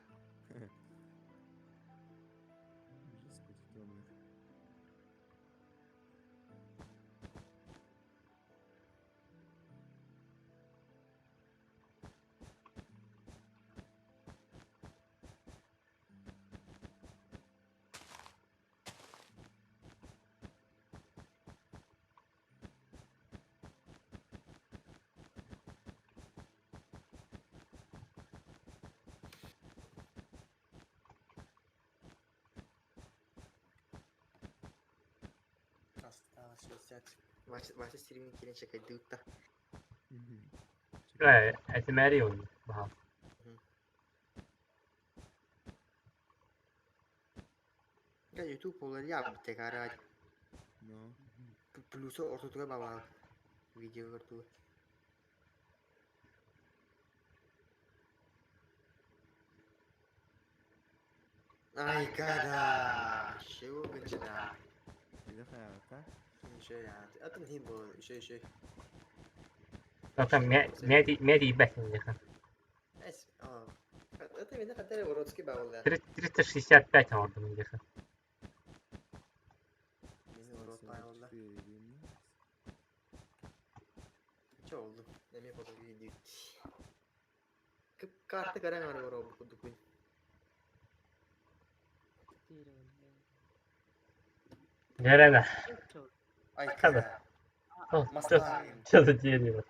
Осталось 60. Вася, Вася стримин киирэн чекайдыытта. Этимээри он баһаал. Я YouTube уларыйа текараад No. плюсу ортотугар бабаал видео көрдүгү. Ай, када! Шеу гынчыда. Или хаята. Еще я. Атын хим бу, еще еще. Оттон мэди бэт Эс, а. Это меня хотели уродский бабыл да. 365 оҥордум диэхэ. Мин урод бабыл да. Чэ oldu. Эме потом видео. Карта каран ары урод кудукун. Гэрэнэ. Ай, Хада. када. Москва. Что за дерево?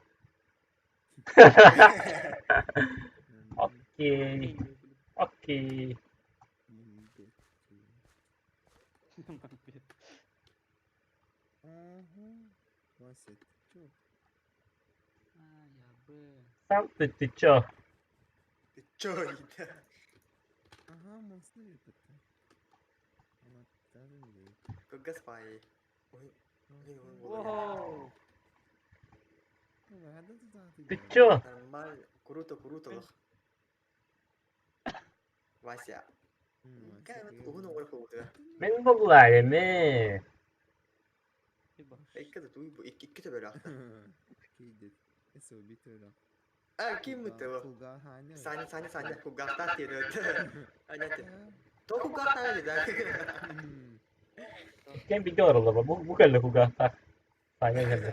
Окей. Окей. Ага. Вася, ты чё? Сам ты чё? Ты чё это? Ага, монстр это. Вот, Как гаспай. Ой, Воу! Ты чё? Нормально. Круто, круто. Вася. Угун оҕор кулута. Мин буллаайым ээ. Икки да туй икки икки төбөлө. Кейдет. Эсо битера. А ким мытты? Кулга ханя. Саня, Саня, Саня, кугахта тире. Аня те. То кугахта да. Кем видео ороллоро бу бу кэллэ кугаахтаах. Таня кэллэ.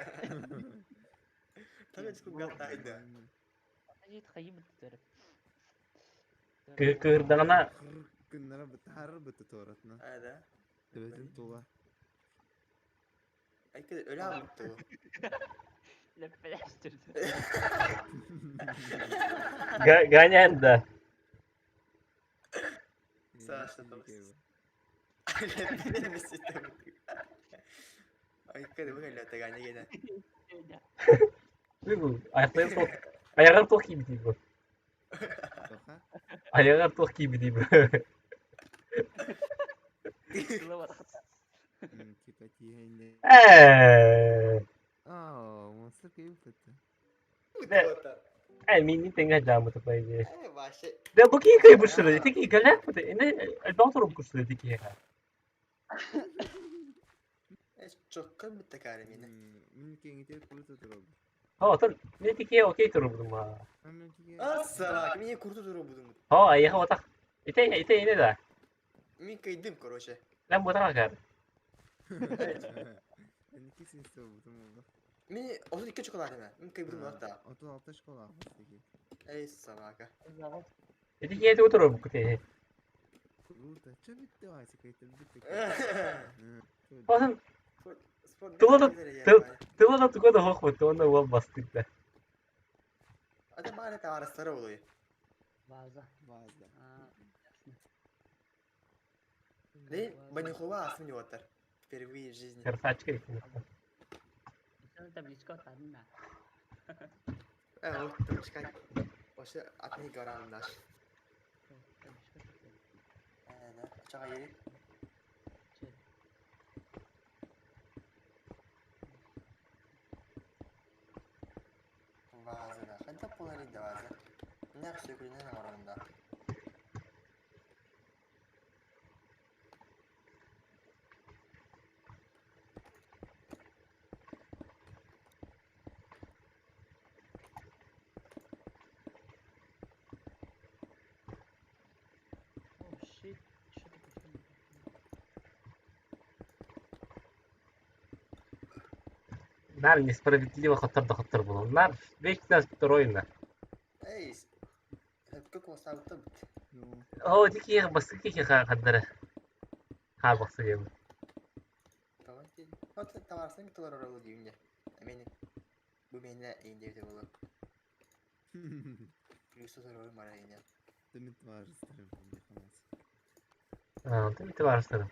Там кугахта да. Кыырдаҕына Кыннара бытаар быты торатна. А да. Төбөтүн тула. Айка өлө мытты. Ганяем да. Саша там. Айка да бу таганя гена. Бу аяктарын тох аяҕар туох киирбитий бу? Тоха. Аяҕар туох киирбитий бу? Типа тиһэнне. Ээ. Аа, монстр кейбит. Ээ мин тэҥэ дьаамыта по идее. Э, Вася. Да бу кии кыйбышыры, ити кии кэлэ бу эне элбэх туруп курсу ити киһиэхэ. Э, чокка битте кары мени. Мин кеңитер куруту турабы. Ха, отон мин ити киһи окей турубутум аа. Ассалак, меня курту турубудум. Ха, айаха отах. Ите ите ине да. Мин кайдым, короче. Лэн бутаха кар. Мен кисин бутум oldu. Мин 32 чоколад эме. Мин кайбудум да. 36 школа теги. Эй, собака. Ити киһи тугу турубуккут ээ. Круто. Чө битте Вася кайтыр битте. Отон Спорт. тыла да туга да хох бут, онно уол бастык да. Ата бары товарыстары болуй. Ваза. Вазда. Не, банюхова асым не оттар. Впервые в жизни. Красавчик экен. Табличка отладым Э, вот табличка. Вообще от них горам наш. Э, да. Чага ери. Ваза да. Ханта полари да ваза. Не все күнен орында. Нар несправедливо хотор да хотор буолан. Нар вечно второй на. Эй, сөпкө куостаабыттар бит. Оо, ити киһи бастакы киһи хардара. Хаабахсы диэн. Тоҕо диэн. От табаарыстан кытылар оролу диибин дьэ. Эмиэ бу миэнэ иин диэбитэ буолуо. Плюс сорору мара иинэ. Ты табаарыстарым хамас. Аа, ты табаарыстарым.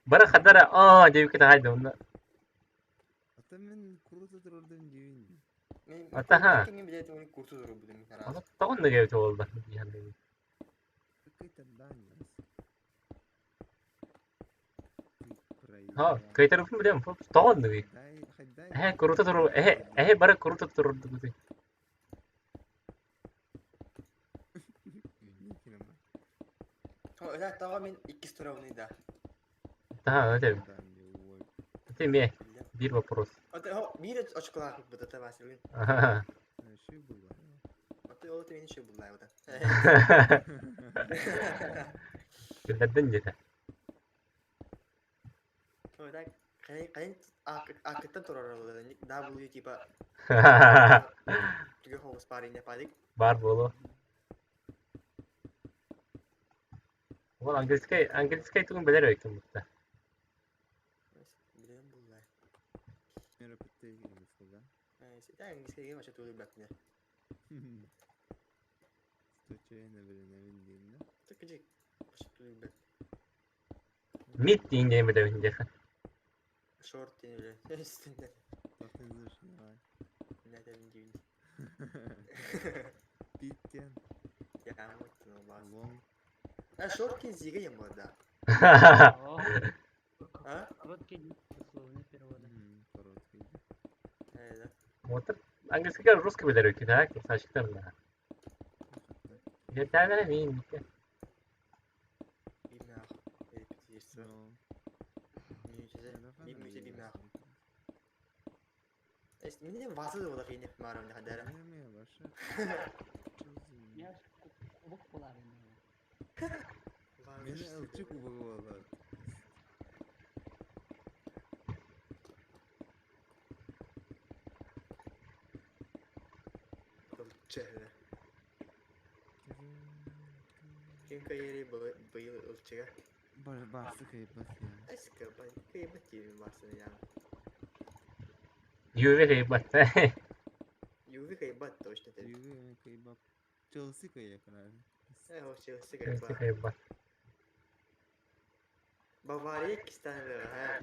Бары хардара аа диэбиккэ таһайда онно. Ата мен курута турордум диибин. Мен Атаха. кимин билет оны курсу турбутум мин Аны тоҕон да диэбитэ буолла. Какой-то даньос. Ты Ха, кайтарыппын билэм. Тоҕон да Дай, хайдай. Эһэ курута турur, эһэ эһэ бары курута турурдугут. Тоҕо мин иккис туравыный да. Таha, это это ме биир вопрос. Биир очколаах быта табасылын. Аха. Аты ол тимини шö буллаабыта. Күллэрдин диэтэ. Так, кайын акыттан турар W типа түгө хоҕус парень падик. Бар буолуо. Ол английский английский тугун билэр эбиккин бутта. Билем буллай. Мероприятие, да? Сита английский вообще тулы бакне. Случайно билинэбин диэн да? Тыкыжык вообще тулы бак. Мид диэн диэн билэбин диэхэ. Шорт диэн биле. Үстүндэ. Тохтон давай. Нәтәбин диин. Питтен. Я муттун бас. Лонг. А шорт кен зиге ем бар да. А? Короткий дословный перевода. Короткий. Э, да. Вот английский русский билэр эбиккин, а? Красавчиктар да. Yeterlere мин. Бимах. Репетиция. Но. Мин мүче бимах. Мине вазы да кыйнеп марам хадара. Неме баша. Я кубок булар инде. Мени ылчы кубогу болот. Ылчы. Ким кайери быйыл ылчыга. Бар барсы кайбат я. Эска бай кайбат тиби барсыны я. Юве кайбат. Юви кайбат точно те. Юве кайбат. Челси кайбат. Э, о Челси Челси кайбат. кайбат. Бавария кистанлыга, ха.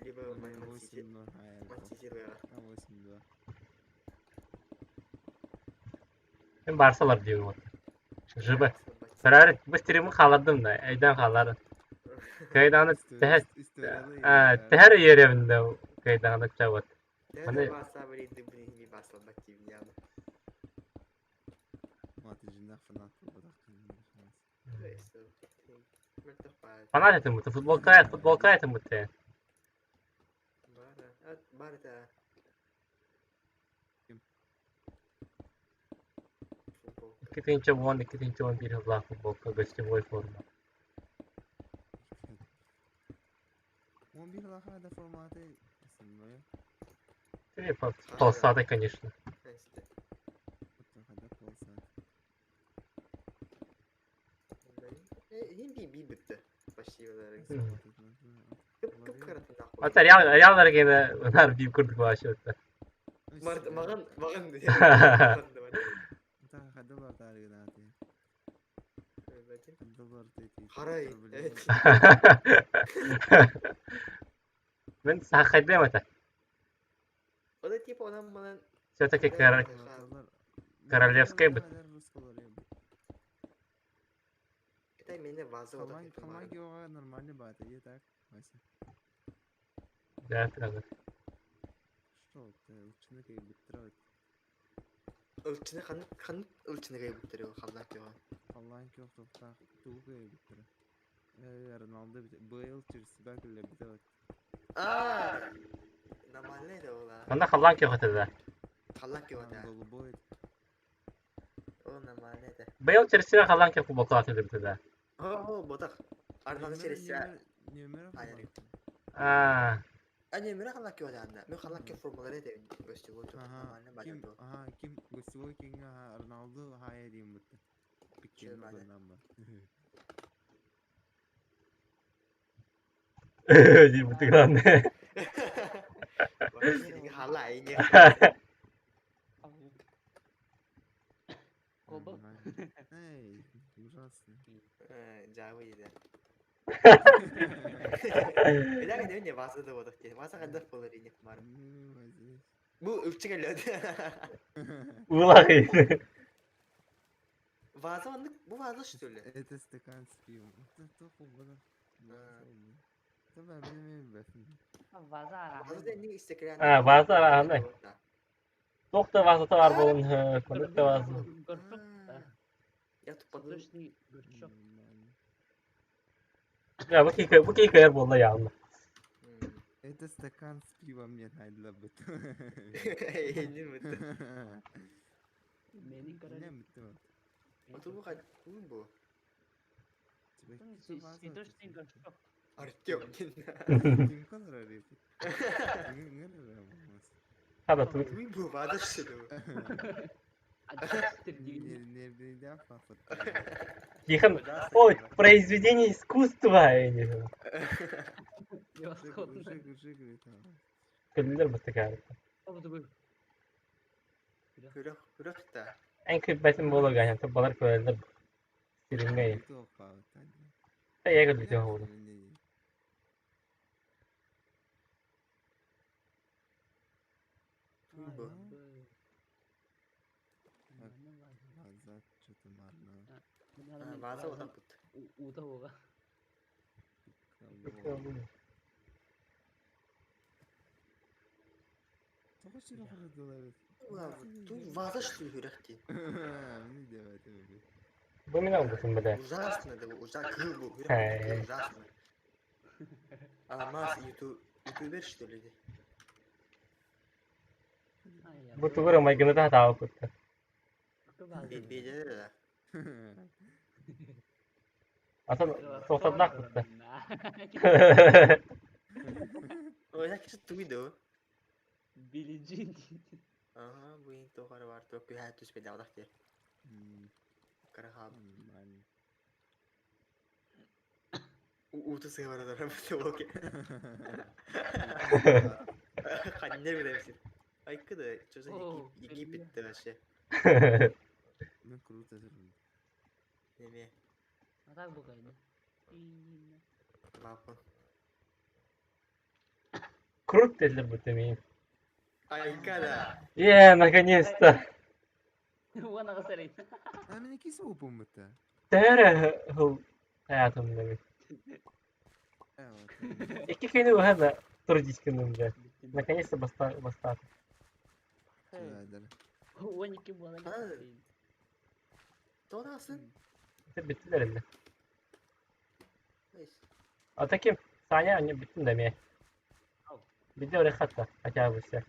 Либо Ман Сити. 8-0. Ман Сити-лыга. 8-2. Мен барсалар диэн вот. ЖБ. Сарар бу стримы хаалардым да, айдан хаалар. Кайданы тэһэ тэһэр еребинде кайданы чабат. Мане баса бри дыбри би баса бати яна. Маты жинах фанат болбатах. Фанат этим бу футболка, футболка этим бу те. Бара, бара та. Ким? Футбол. 2010, 2011 хыллаах футболка гостевой форма. 11 лаха да форматы. Основное. Ты полосатый, конечно. Хада полосат. Хин би би битте. Почти олар. Мм. Кып каратын нахуй. Ата реал реал наргена нар бип курдук башы өттө. Март маган маган. Та хада бар тарыгына аты. Хада бар тети. Харай. Мен сахайдым ата. Ода типа онан манан Все-таки королевская быт. Китай мене вазы ода. Хамагиога нормально бата, е так, Вася. Да, правда. Что ты, ылчыны кай биттирет. Ылчыны хан хан ылчыны кай биттире халлак жога. Аллаһын киох тоқтақ тугу кай биттире. Э, Роналду бит быйыл через себя күлле битет. А! Нормально да ола. Онда халлан киохота да. Халлак жога да. Голубой. О нормально да. Быйыл через себя халлан киох футболка аты битте да. О, ботак. Арнаны через себя. Нөмер Айры. А, А не, мира халакки вадаанна. Мен халакки формалары этебин гостевой тут Ага, нормально ким, бадан туо. ага, ким гостевой кинга ага, Роналду хая диэн бутта. Чё Пиккени бада. угуннан ба. Диэбитик главное. Вообще хала и не хала. Колба. Нормально. Эй, ужасно. Жабы дейді. Эдак не не ваза да бодох те. Ваза кандах болар и не кумар. Ну, возьми. Бу үпчик эле. Улах. Ваза оннук бу ваза что ли? Это стакан с пивом. Это туху было. Давай, мен бәсин. Ваза Ваза араһын. да не стеклянный. А, ваза араһынай. Туох да вазата бар буолун, конук да ваза. Горшок. да. Я тупо Цветочный горшок. Я бу кийке бу кийке буолла яална. Это стакан с пивом мне надо бы. Не бит. Менин Не көрөр. бит. Оту бу кад бу. Цветочный горшок. Артем. Ким колор арыйбыт? Хада тут. Бу ваза что ли? Аддастыр диэн. Нервнейден фафыт. Тихон. Ой, произведение искусства. Я не знаю. Превосходно. Күллэр бутыгаар. Обдубу. Хүрэх хүрэх та. Эн күлбэтин буолуга, янты балар көрөллөр. Сирингэй. Та я күлбүтэ оҕолу. Бу. Ваза отак бут. Уута буга. Ту ваза что ли хүрэх ти? Бу мин албытым билэ. Ужасно да, ужасно кыл бу хүрэх Эй. ужасно. Алмаз ютуб ютубер что ли? Бу тугура майгыны да таабыт. Беде да. Атын тоқтаднақ бутта. Ой, я кичи туйду. Билли Джин. Ага, бу ин тохары бар топ күһә түспе дагдак те. Карахал. Уту сыгара да окей. Ханне билемсин. Айкы да, что за О, Египет вообще. Ну круто же. Неме, А так буга не. лапа. Крут дедилер бутта мин. Айка да. Е, наконец-то. Уана гасарин. А мен кис опум бутта. Тәрі хыл хаятым дemi. Iki күнү уһана трудить күнүмдэ. Наконец-то баста баста. Уан iki була. Тонасын. Биттилер инде. Ата ким? Саня они биттин деме. Бидде орай хатта, хотя бы все.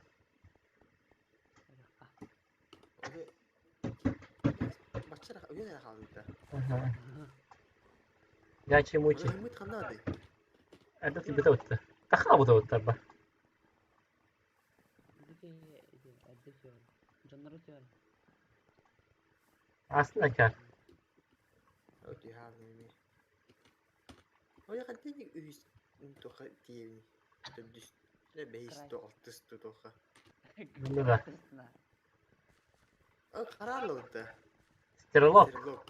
Бачара, уйна халды. Ага. Гачи мучи. Мыт ханады. Это тебе таутта. Тахабу таутта ба. Aslında kar. Окей, хавны. Ой, хадди үс тоха тиевни. Төбдүс. Не бейс то алтыс то тоха. Bunda da. О, карарлы. Стрелок. Стрелок.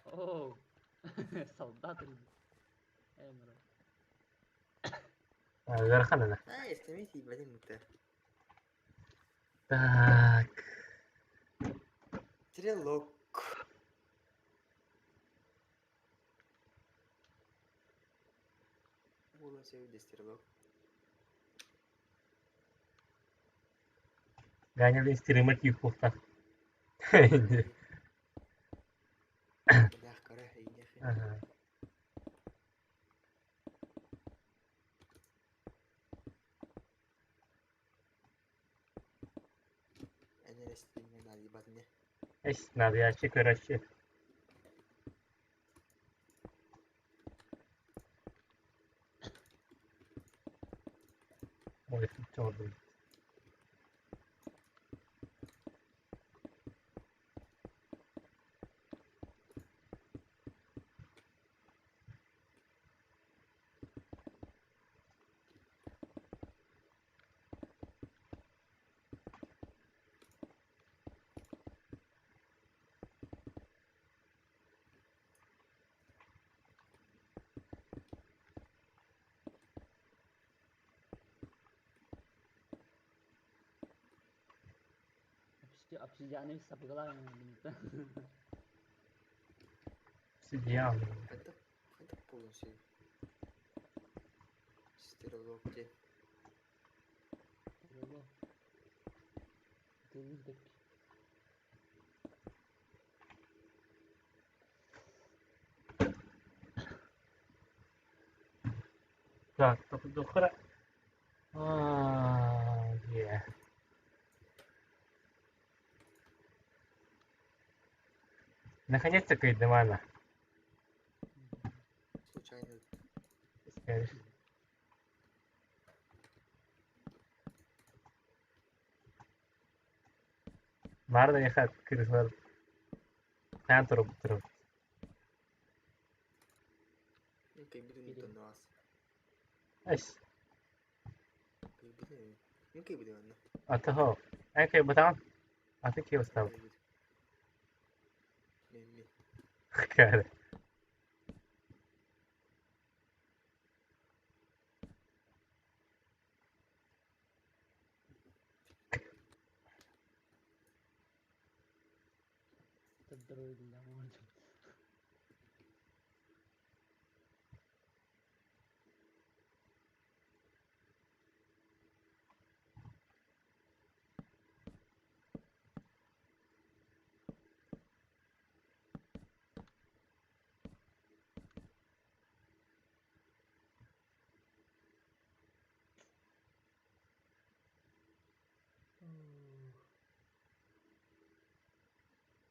О, солдат. Верхан ана. Ай, истемейти бадим мыта. Так. Стрелок. Була севде стрелок. Ганя стример кихухта. Бях кара, инех. Ага. Эне стриме нади бадне. Эс надо я короче. Ой, чордум. Обсидианы сапыгалаан Обсидиан. Хайдах хайдах буолуон сөбүй? Стерилок диэн. Так, тохтуохха Аа, yeah. Наконец-то кыйдым Случайно Скажешь. Баар да миэхэ кырыһылар хайаан турар Кыйбытын тонноос. Эс, Кыйбытын. Мин кыйбытым онно. атыһо. Эн кыйбатаҕын? Аты киһи устабыт. Кыйбытым. Мин мин. Кээр.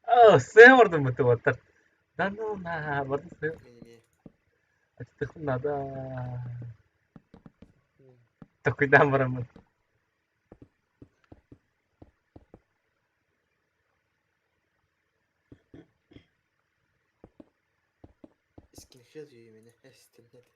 Оо, сыа ордум бутуоттар. Да ну на, барды сыа. Мин эмиэ. Ачтыхпын надо. Токуйдаан бараммын. Скинхед үүйүмүнэ эстиммит.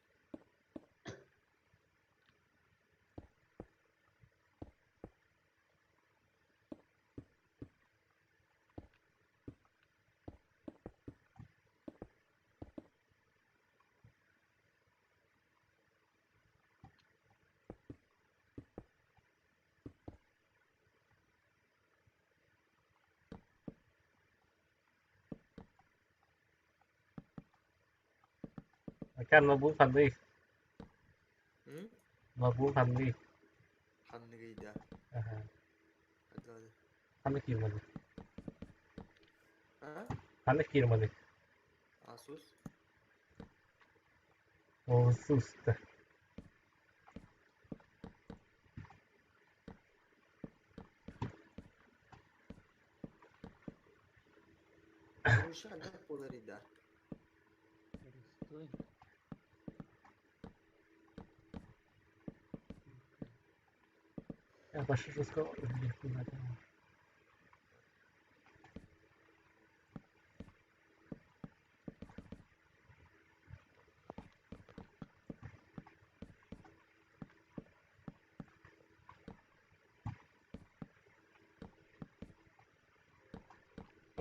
Акар ноутбук ханныгый? М? Ноутбук ханныгый? Ханныгый да. Аха. Хадылады. Ханнык фирманы? А? Ханнык фирманы? Asus. Asus-та. Короче, хайдах буоларый да? Стой. Я пошел жестко. Надо.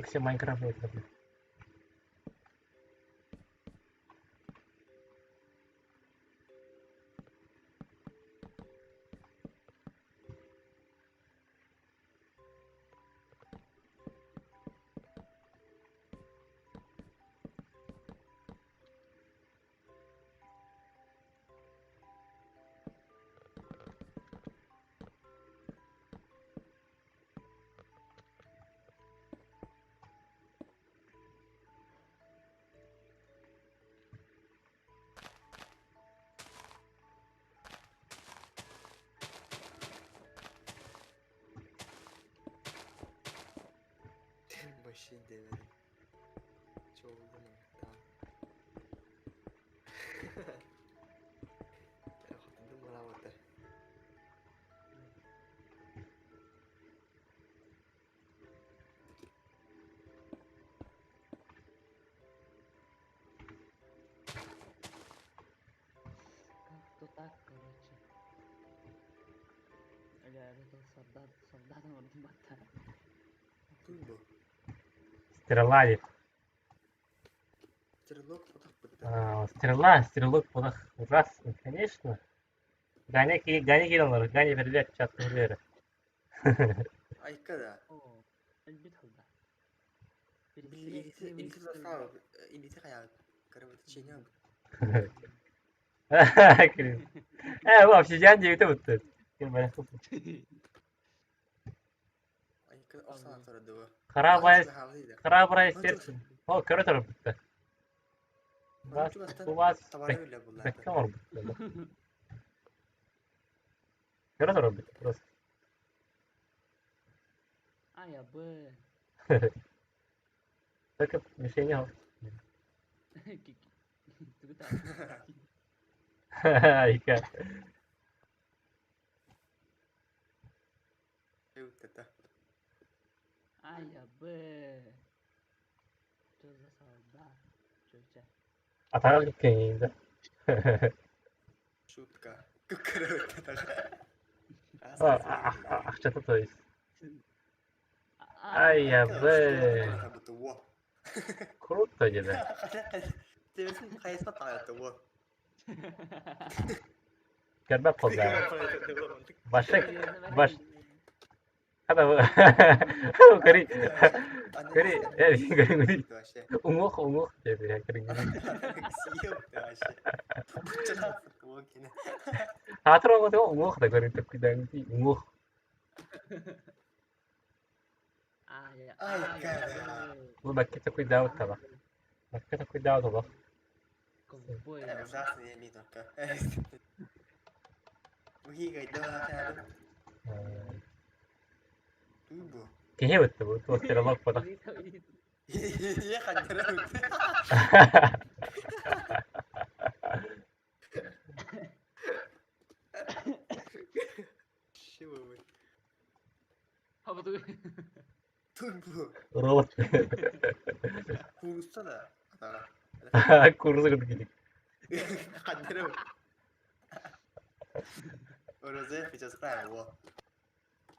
Все Майнкрафт выиграли. Вообще диэбэтим. Чуолдум taa. Хотундум бараабыттар. Солдат, солдат оҥордум батта. Туй бу. Стрела дип. Стрелок потах бытта. А, стрела, стрелок потах. Ужасно, конечно. Ганя, Ганя киирэн Ганя привет, чат привет. Айка да. Оо, өлбүт халда. Илити илити састав илити хайа. Короче, ченем. Э, бу обсидиан диэбитэ бутты. Ким бэрэх Айка охсан атырды. Храброе, храброе сердце. О, көрө турбутта. Бас, бу бас, бэккэ оҥорбуттар. Көрө турбут просто. Ая, бы. Только мишени Тугу Айка. Ая, бы. Что за солдат? Чё, Атаҕар кэҥиин да. Шутка. Көрө Ахчата то есть. Ай, бы. Круто деді. Хайысқа тағайты во. Көрбөк колда. Башек, баш. Хада көри. Көри, э, көри көри. Уҥуох, уҥуох диэби көри. Хаатыр оҕото уҥуох да көри төккүдэн уҥуох. Ая, Ай, ая, кара. бы. Бу бакке төккүдээбит таба. Бакке төккүдээбит олох. Ковбой. Ужасный я только. Киһи бутта бу туостыралок потах. Робот. Курса Курса курдук кидик. Розы сейчас правило.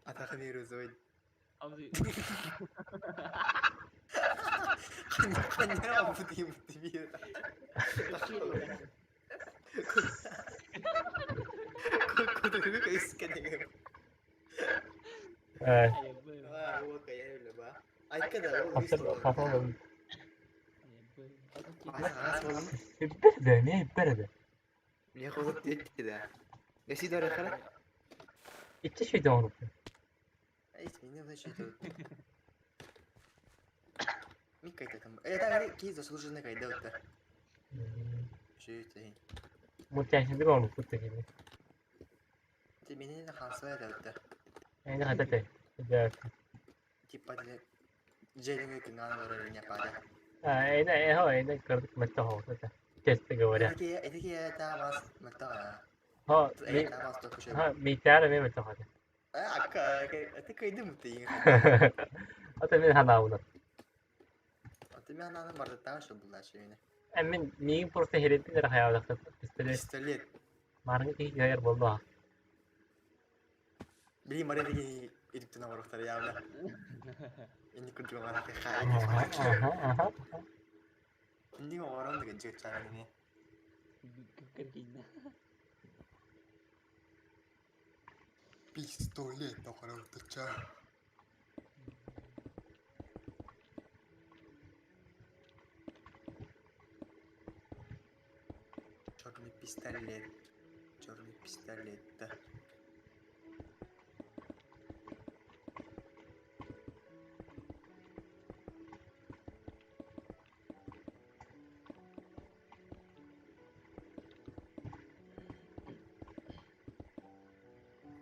Атахами розой. Ханьяра бутым бутым. Э, хапсар Бэрдэ, не бэрдэ. Иччи шүйден оруп. Мультяшныйдык оруп кутта кини. Эйни хатате. Да. Типа А, эйни, эхо, эйни көрдүк мөттө хоҕутата. Честно говоря. Хо, ми, ха, митяра ми мөттө хоҕута. Ата мин ханаабына. Э, мин миигин просто хереттин эрэ хайаабатахта пистолет. Пистолет. Маарыҥы киһи кыайар буоллаҕа. Били Мария ириптен аварахтар явно. Инни курдук Аха, аха, аха. Инни оҕорон да жыгытчааны. Пистолет оҕоротуча. Черный пистолет. Черный пистолет, да.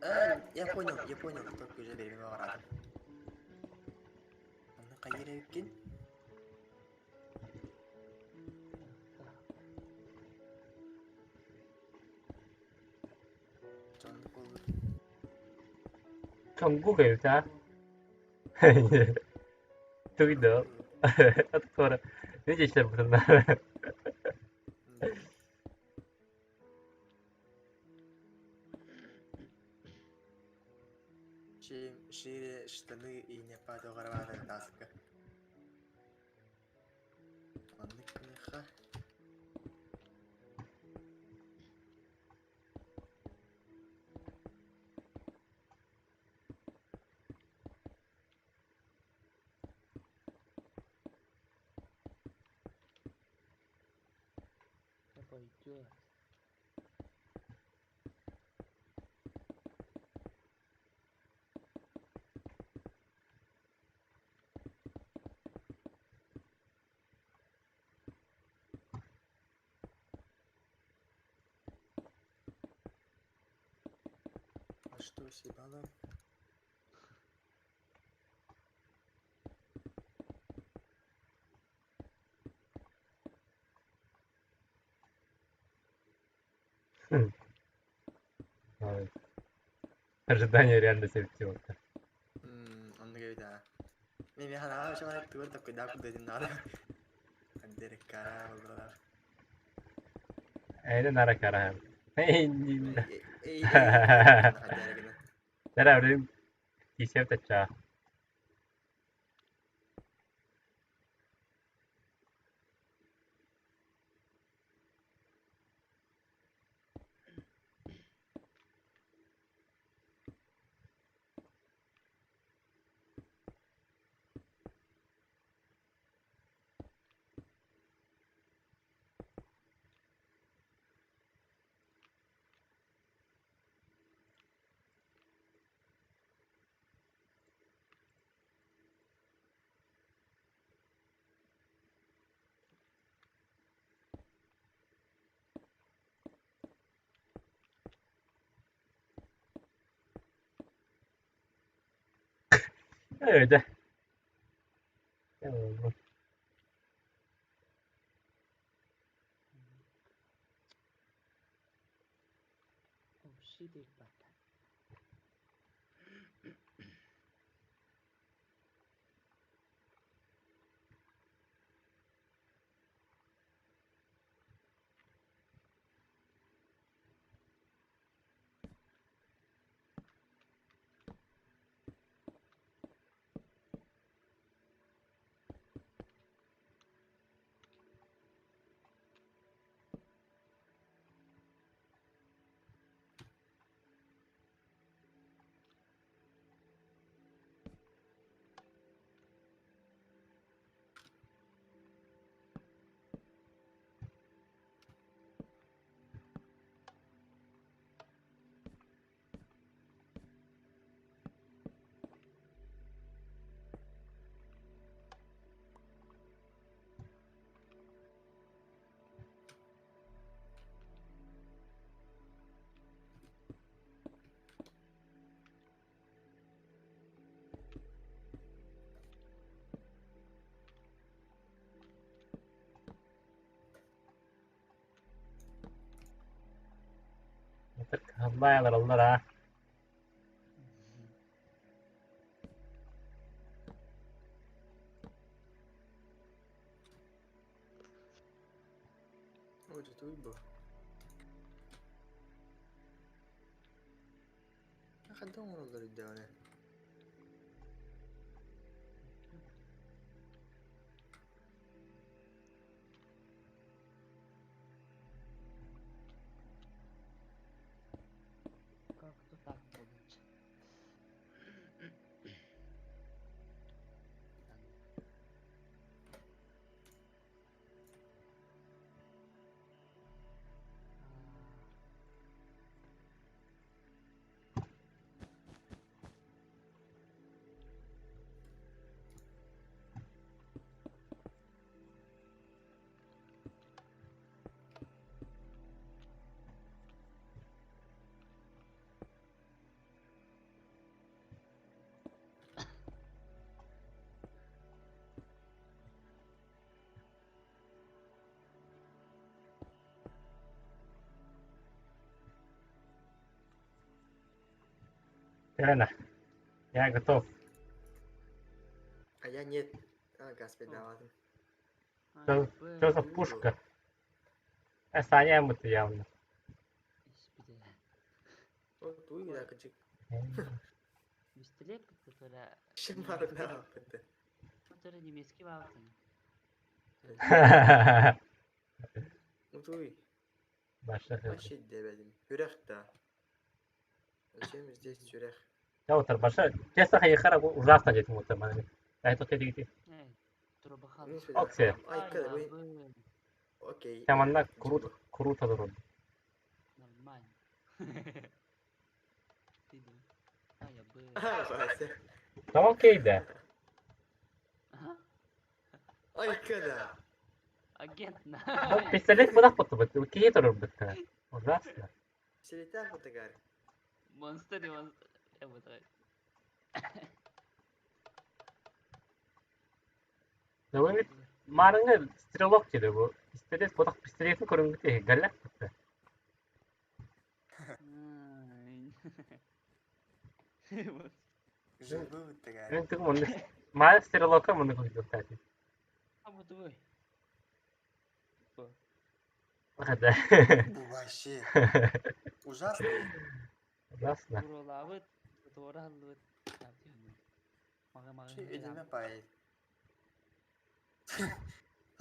А, я понял, только уже беременна барады. Аны кайыр эбиккин? Чонду болбут. Чонгук эбит, а? Тугда. Откора. Видишь, бутунна. Че, Маннык гыныахха. Пойдет. А что съебало? Ой. Ожидание реально сертилка. Оннук эбит аа. Мен мен ханаҕа очомар тугун таккуйдаах курдук наада. Ардереккара боллар. Эйне нара караһым. Эй эй эй Тара блин, кисеп тача. Öyle. Tamam. Общий бата. Аллар аллар а. Ой, это уйбо. Ханта оҥороллор өйдөҕүнэ. Как-то так будет. Елена, я готов. А я нет. А, газ педалатым. Что, что за пушка? Саня это явно. О, туй да кычык. Пистолет, который... Шымарна аппыты. Который немецкий валтын. Утуй. Баша Вообще дебедим. Хүрэх да. Зачем здесь сүрэх? Я отар баша честно хайыхара бу ужасно детим отар маны. Это ты Окей. Окей. Таманна круто круто дорог. Нормально. Там окей да. Айкада. Агент на. Ну, пистолет куда потом? Кие турur битте. Ужасно. Пистолеттер бутыгар. Монстр монстр. Я бутыгар. Да вы Марыңы стрелок диде бу. Пистолет бодак пистолетин көрүнгүтэ галлак битте. Жыбы бутыгар. Мен тыгым онны Мары стрелокка муну көрдүк. А вот вы. Да. Бу вообще ужасно. Ужасно. Уролабыт, туораллыбыт. Мага мага. Чи эдеме пай.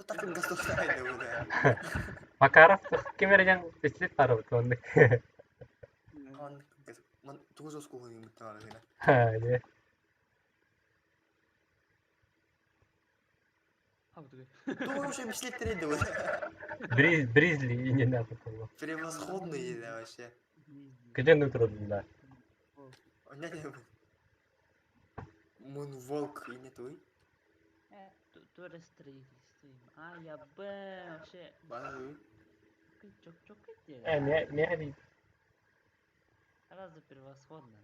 Такым государственный да. Макаров ким эреген пистолет бар бит онны. Хан ман тугуз кухун бутыгар гына. Ха, не. А вот вы. Тугуз уже пистолеттер иде бу. Бриз Бризли и не надо было. Превосходный да вообще. Где ну трудно, да. У меня не Мунволк и не туй. Туре строительство. А я Б вообще. Баны. Чок чок Э, не не Разве превосходно?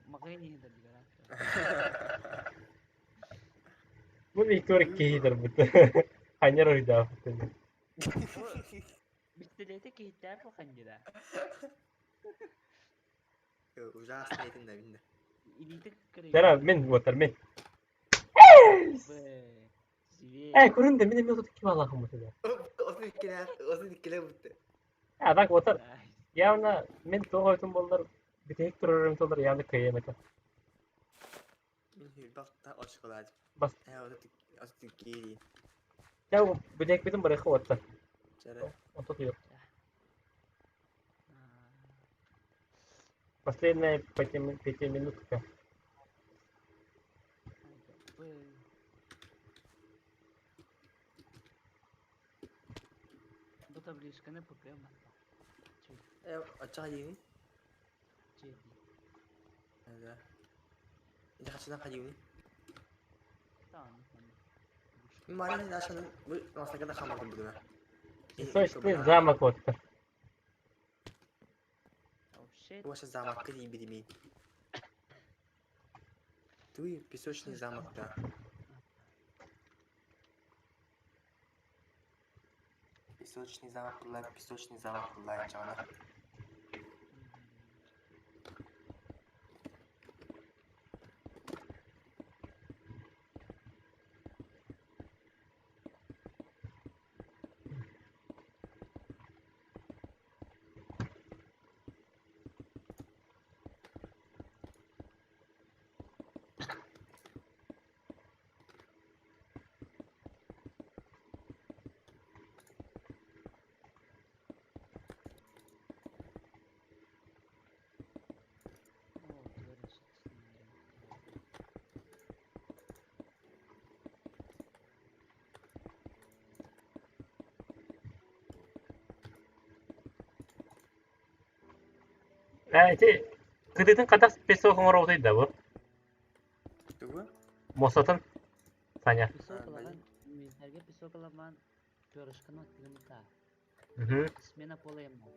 Магани да бигара. Бу Виктор кейдер бит. Ханер уйда. Пистолети кейттер бу ханьда. Ужасно этим да бинде. Илите кырый. Дара мен отар мен. Б. Э, көрүндө мен эме тут ким алахым бу да. Осы иккилер, осы иккилер бутты. А так отар. Явно мен тоғойтун болдар битек турарым толдар явно кыйым это. Мин хүрбакта очколад. Бас. Э, осы осы кири. Я битек битим барыхы отар. Чара. Отот yok. Последняя пятиминутка. Бу табличканы покрема. Э, ача дийин. Чеди. Да. Иде хачына хадиуни. Tamam. Марын ашаны бу масакада хамадым бүгүн. Песочный замок отар. Вообще. Вообще замок кири бидими. Туй песочный замок да. Песочный замок була, песочный замок була чана. О, творишь. Э, ити кытытын катас песок оңоротуй да бу. Тугу? Мосотун Саня. Песок А, аламан, мизерге песок аламан, көрүшкөн оттыгымыта. Мгм. Смена пола ему.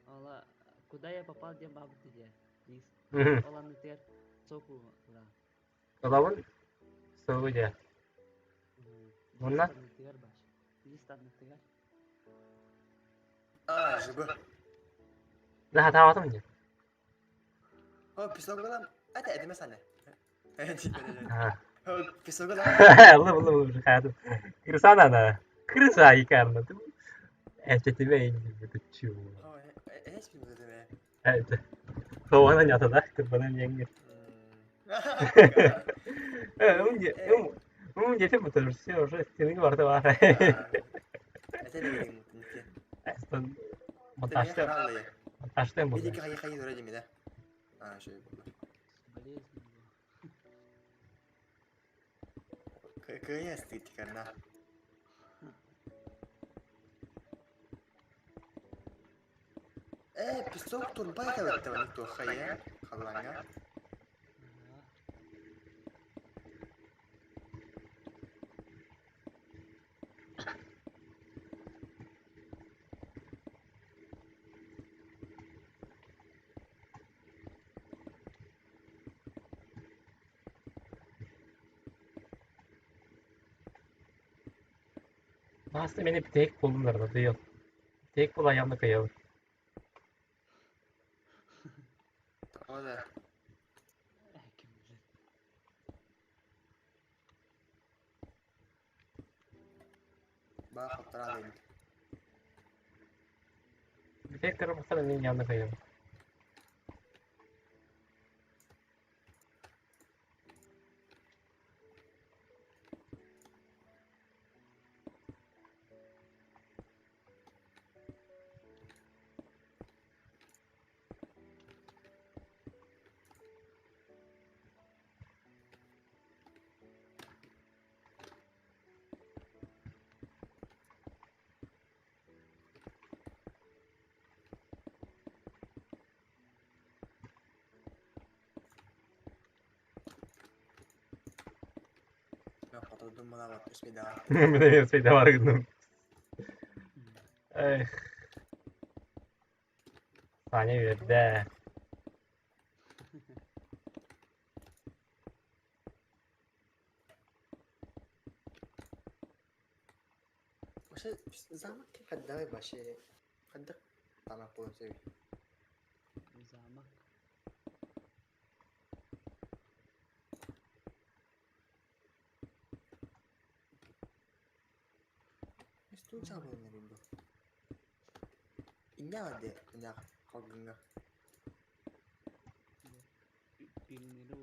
Ола, куда я попал, где бабы где? Лист. Мгм. Ола нытер, соку, ла. Олабын соуя. Мунна? Лист баш. Лист нытер. А, жыбы. Да хатаатым не. О, песок алам. Ата эдеме сане. А. О, песок алам. Лы лы лы хатым. Крыса на. Крыса икарна. Это тебе не это чего? О, э, эч бил эдеме. Это. Соона нята да, ты бана неңге. Э, Дети потому все уже стены барда бар. Это не говорим, Монтажта монтажта Били буолла. хайы хайы вроде да. А, еще было. Болезнь. Какая эстетика, на. Песок турбай калаттава то хая, халанга. Aslında beni bir tek buldular da değil. Tek bul ayağımda kayalım. O da. Kim bilir. Баа хаптара дейм. Bir tek tarafı benim yanına kayalım. Мен хотурдум мына вот үспеда. Bir de şey var gıdım. Эх. Saniye verdi. Вообще, замок хаддавай баши. Хаддак тамак болон себи. Замок. Стул жабылын бу. Иння де, иння калгынга. Пильнеру.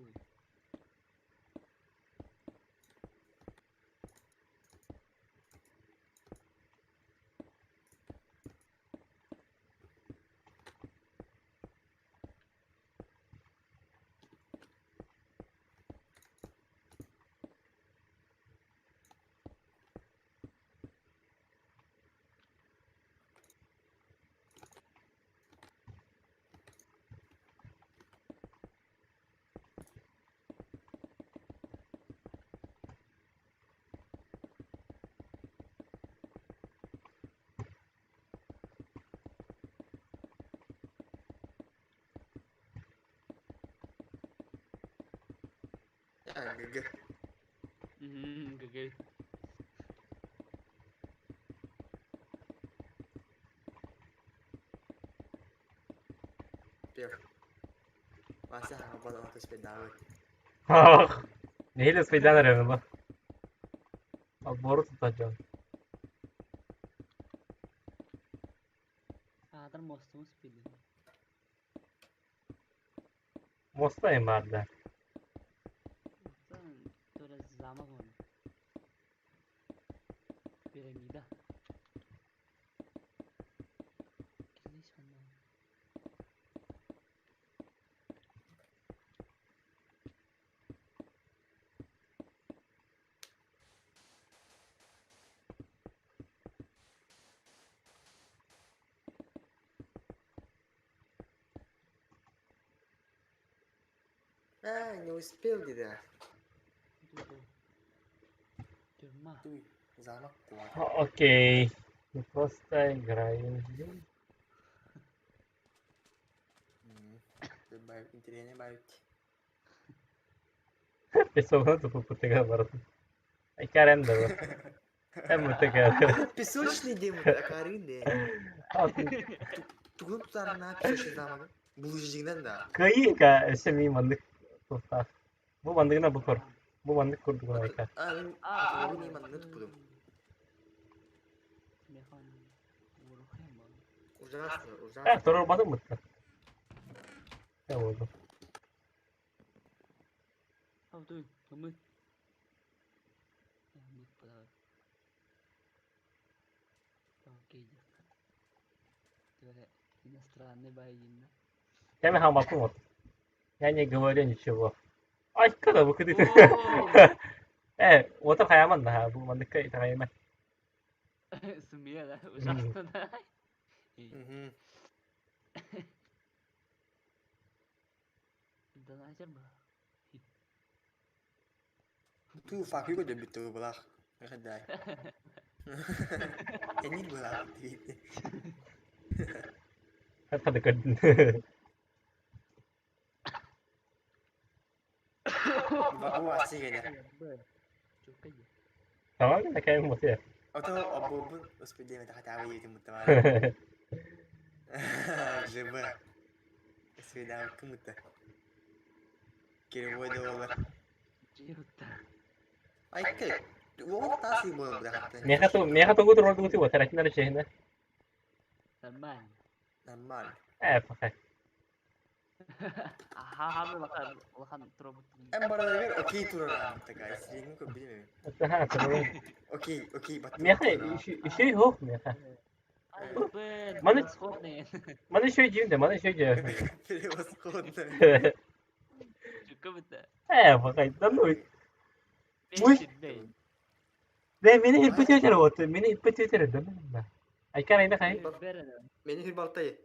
Я гг. Гг. Пев. Вася хабада вот үспеда. Ah. Neyle söylenir yani bu? Al boru tutacağım. Адар мостун спили. Mostayım vardı. Тоже замок он. Пирамида. Кирилич онна. А, не успел деда. Тюрьма. Туй, замок куар. Окей. Мы просто играем. Интереснее бавить. Pessoal тупо потыга барды. Айкарем да bu. Hem мутыга. Песочный дем, акарын де. Тугун тутарына песочный замок. Булыжигинен да. Кыйынка өсө ми мандык туфта. Бу мандыгына бу кор. Бу мандык курдугун айка. А, мен А, мен манны тупудум. Механ. Урухем. Ужасно, Э, ужасно. торор бадым мытты. Ne oldu? Ау, туй, мы. Куда? Окей диэххэ. Түөрэ иностранный баайыынна. Я мехамаппын вот. Я не говорю ничего. Ай, когда вы кыды. Э, вот хаяман да, бу маннык итэҕэйимэ. Сымыйа да, ужасно да. Донатер бу. Туу факы көрдөрбүт тылы былаах. Дай. Энник былаах диэбит. Хата көрдүн. Бу Tamam da кайым вот. Ото оббуобун успедеме тахатаабы иетин муттамаара. ЖБ. Свидаабыккын мутта. Кривой доллар. Айкы. Уол таас буолан бырахтан. Меха тугу турордугу тиво таратинар чехне. Нормально. Нормально. Э, пахай. Аха, улахан улахан туробут. Эн барарыгар окей турар такая. Сирин көп билемем. Аха, турор. Окей, окей, бат. Меха еще хох меха. Маны Маны еще дьим да, маны еще дьим. Превосходно. Э, пахай, да ну. Да, мени хиппетер вот, мени хиппетер да. Айкар айда хай. Мени хирбалтай.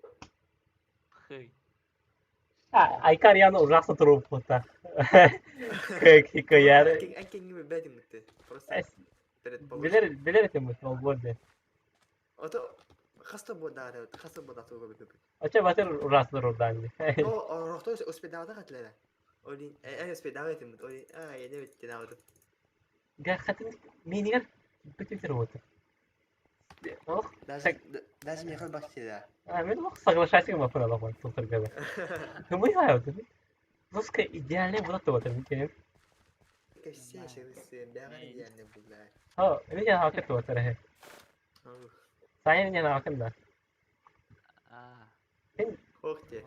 Айкар яны ужасно туруп вот. Как яр. Анкен не бәдим битте. Просто Билер билер этим бит ол болды. Ото хаста бода хаста бода туга бит. Ача батыр ужасно турдан. О, рохто успедавда хатлара. Олин, э, успедава этим бит. Олин, а, я не бит навды. Га хатын минигер хиппетер вот. Ох, даже даже мехал бахтида. А, мен ох соглашайся ма пара лапан тутыргада. Мы хаю ты. Русская идеальная была то вот микенен. Ха, ini jangan hak tuh tereh. Saya ini jangan hak dah. Аа. Хохте.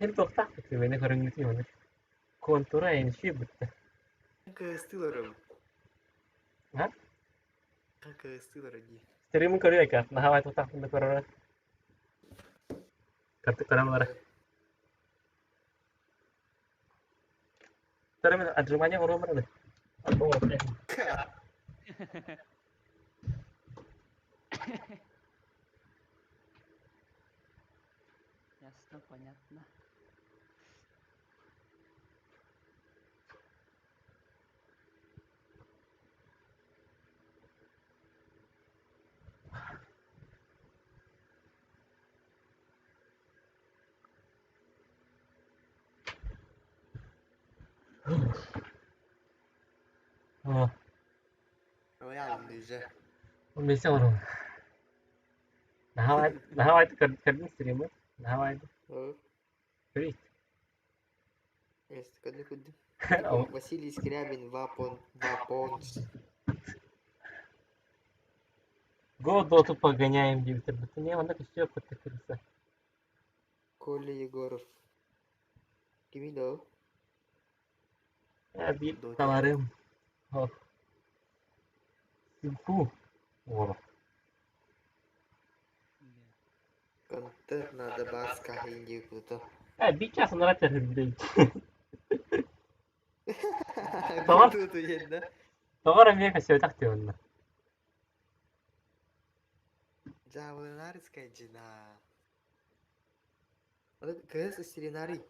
Хэн тухтах гэсэн бэ? Нэг 21 юм. Контура энэ ши бүтэ. Кыстыларым. Ха? Кыстылар ди. Стрим көрүө эка. Нахавай тухтах күндө көрөрө. Карты көрөм Стрим отжимание урумраны. Ясно, понятно. О, Уже. Месе урум. Нахавай нахавай көрдүн стримы. Нахавай. Привет. Василий Скрябин, Вапон, Вапонс. Го доту погоняем диэбитэр бит. Не манна көстүө көттө Коля Егоров. Кими да? Э, бир таларым. Хо. Фу. Ола. Контент надо баска инди круто. Э, бир час нара тербилей. Tamam. Тут уедна. Тоҕор эмиэ көсүөтэх диэннэ. Джавлинарская джина. Вот кс Селинари.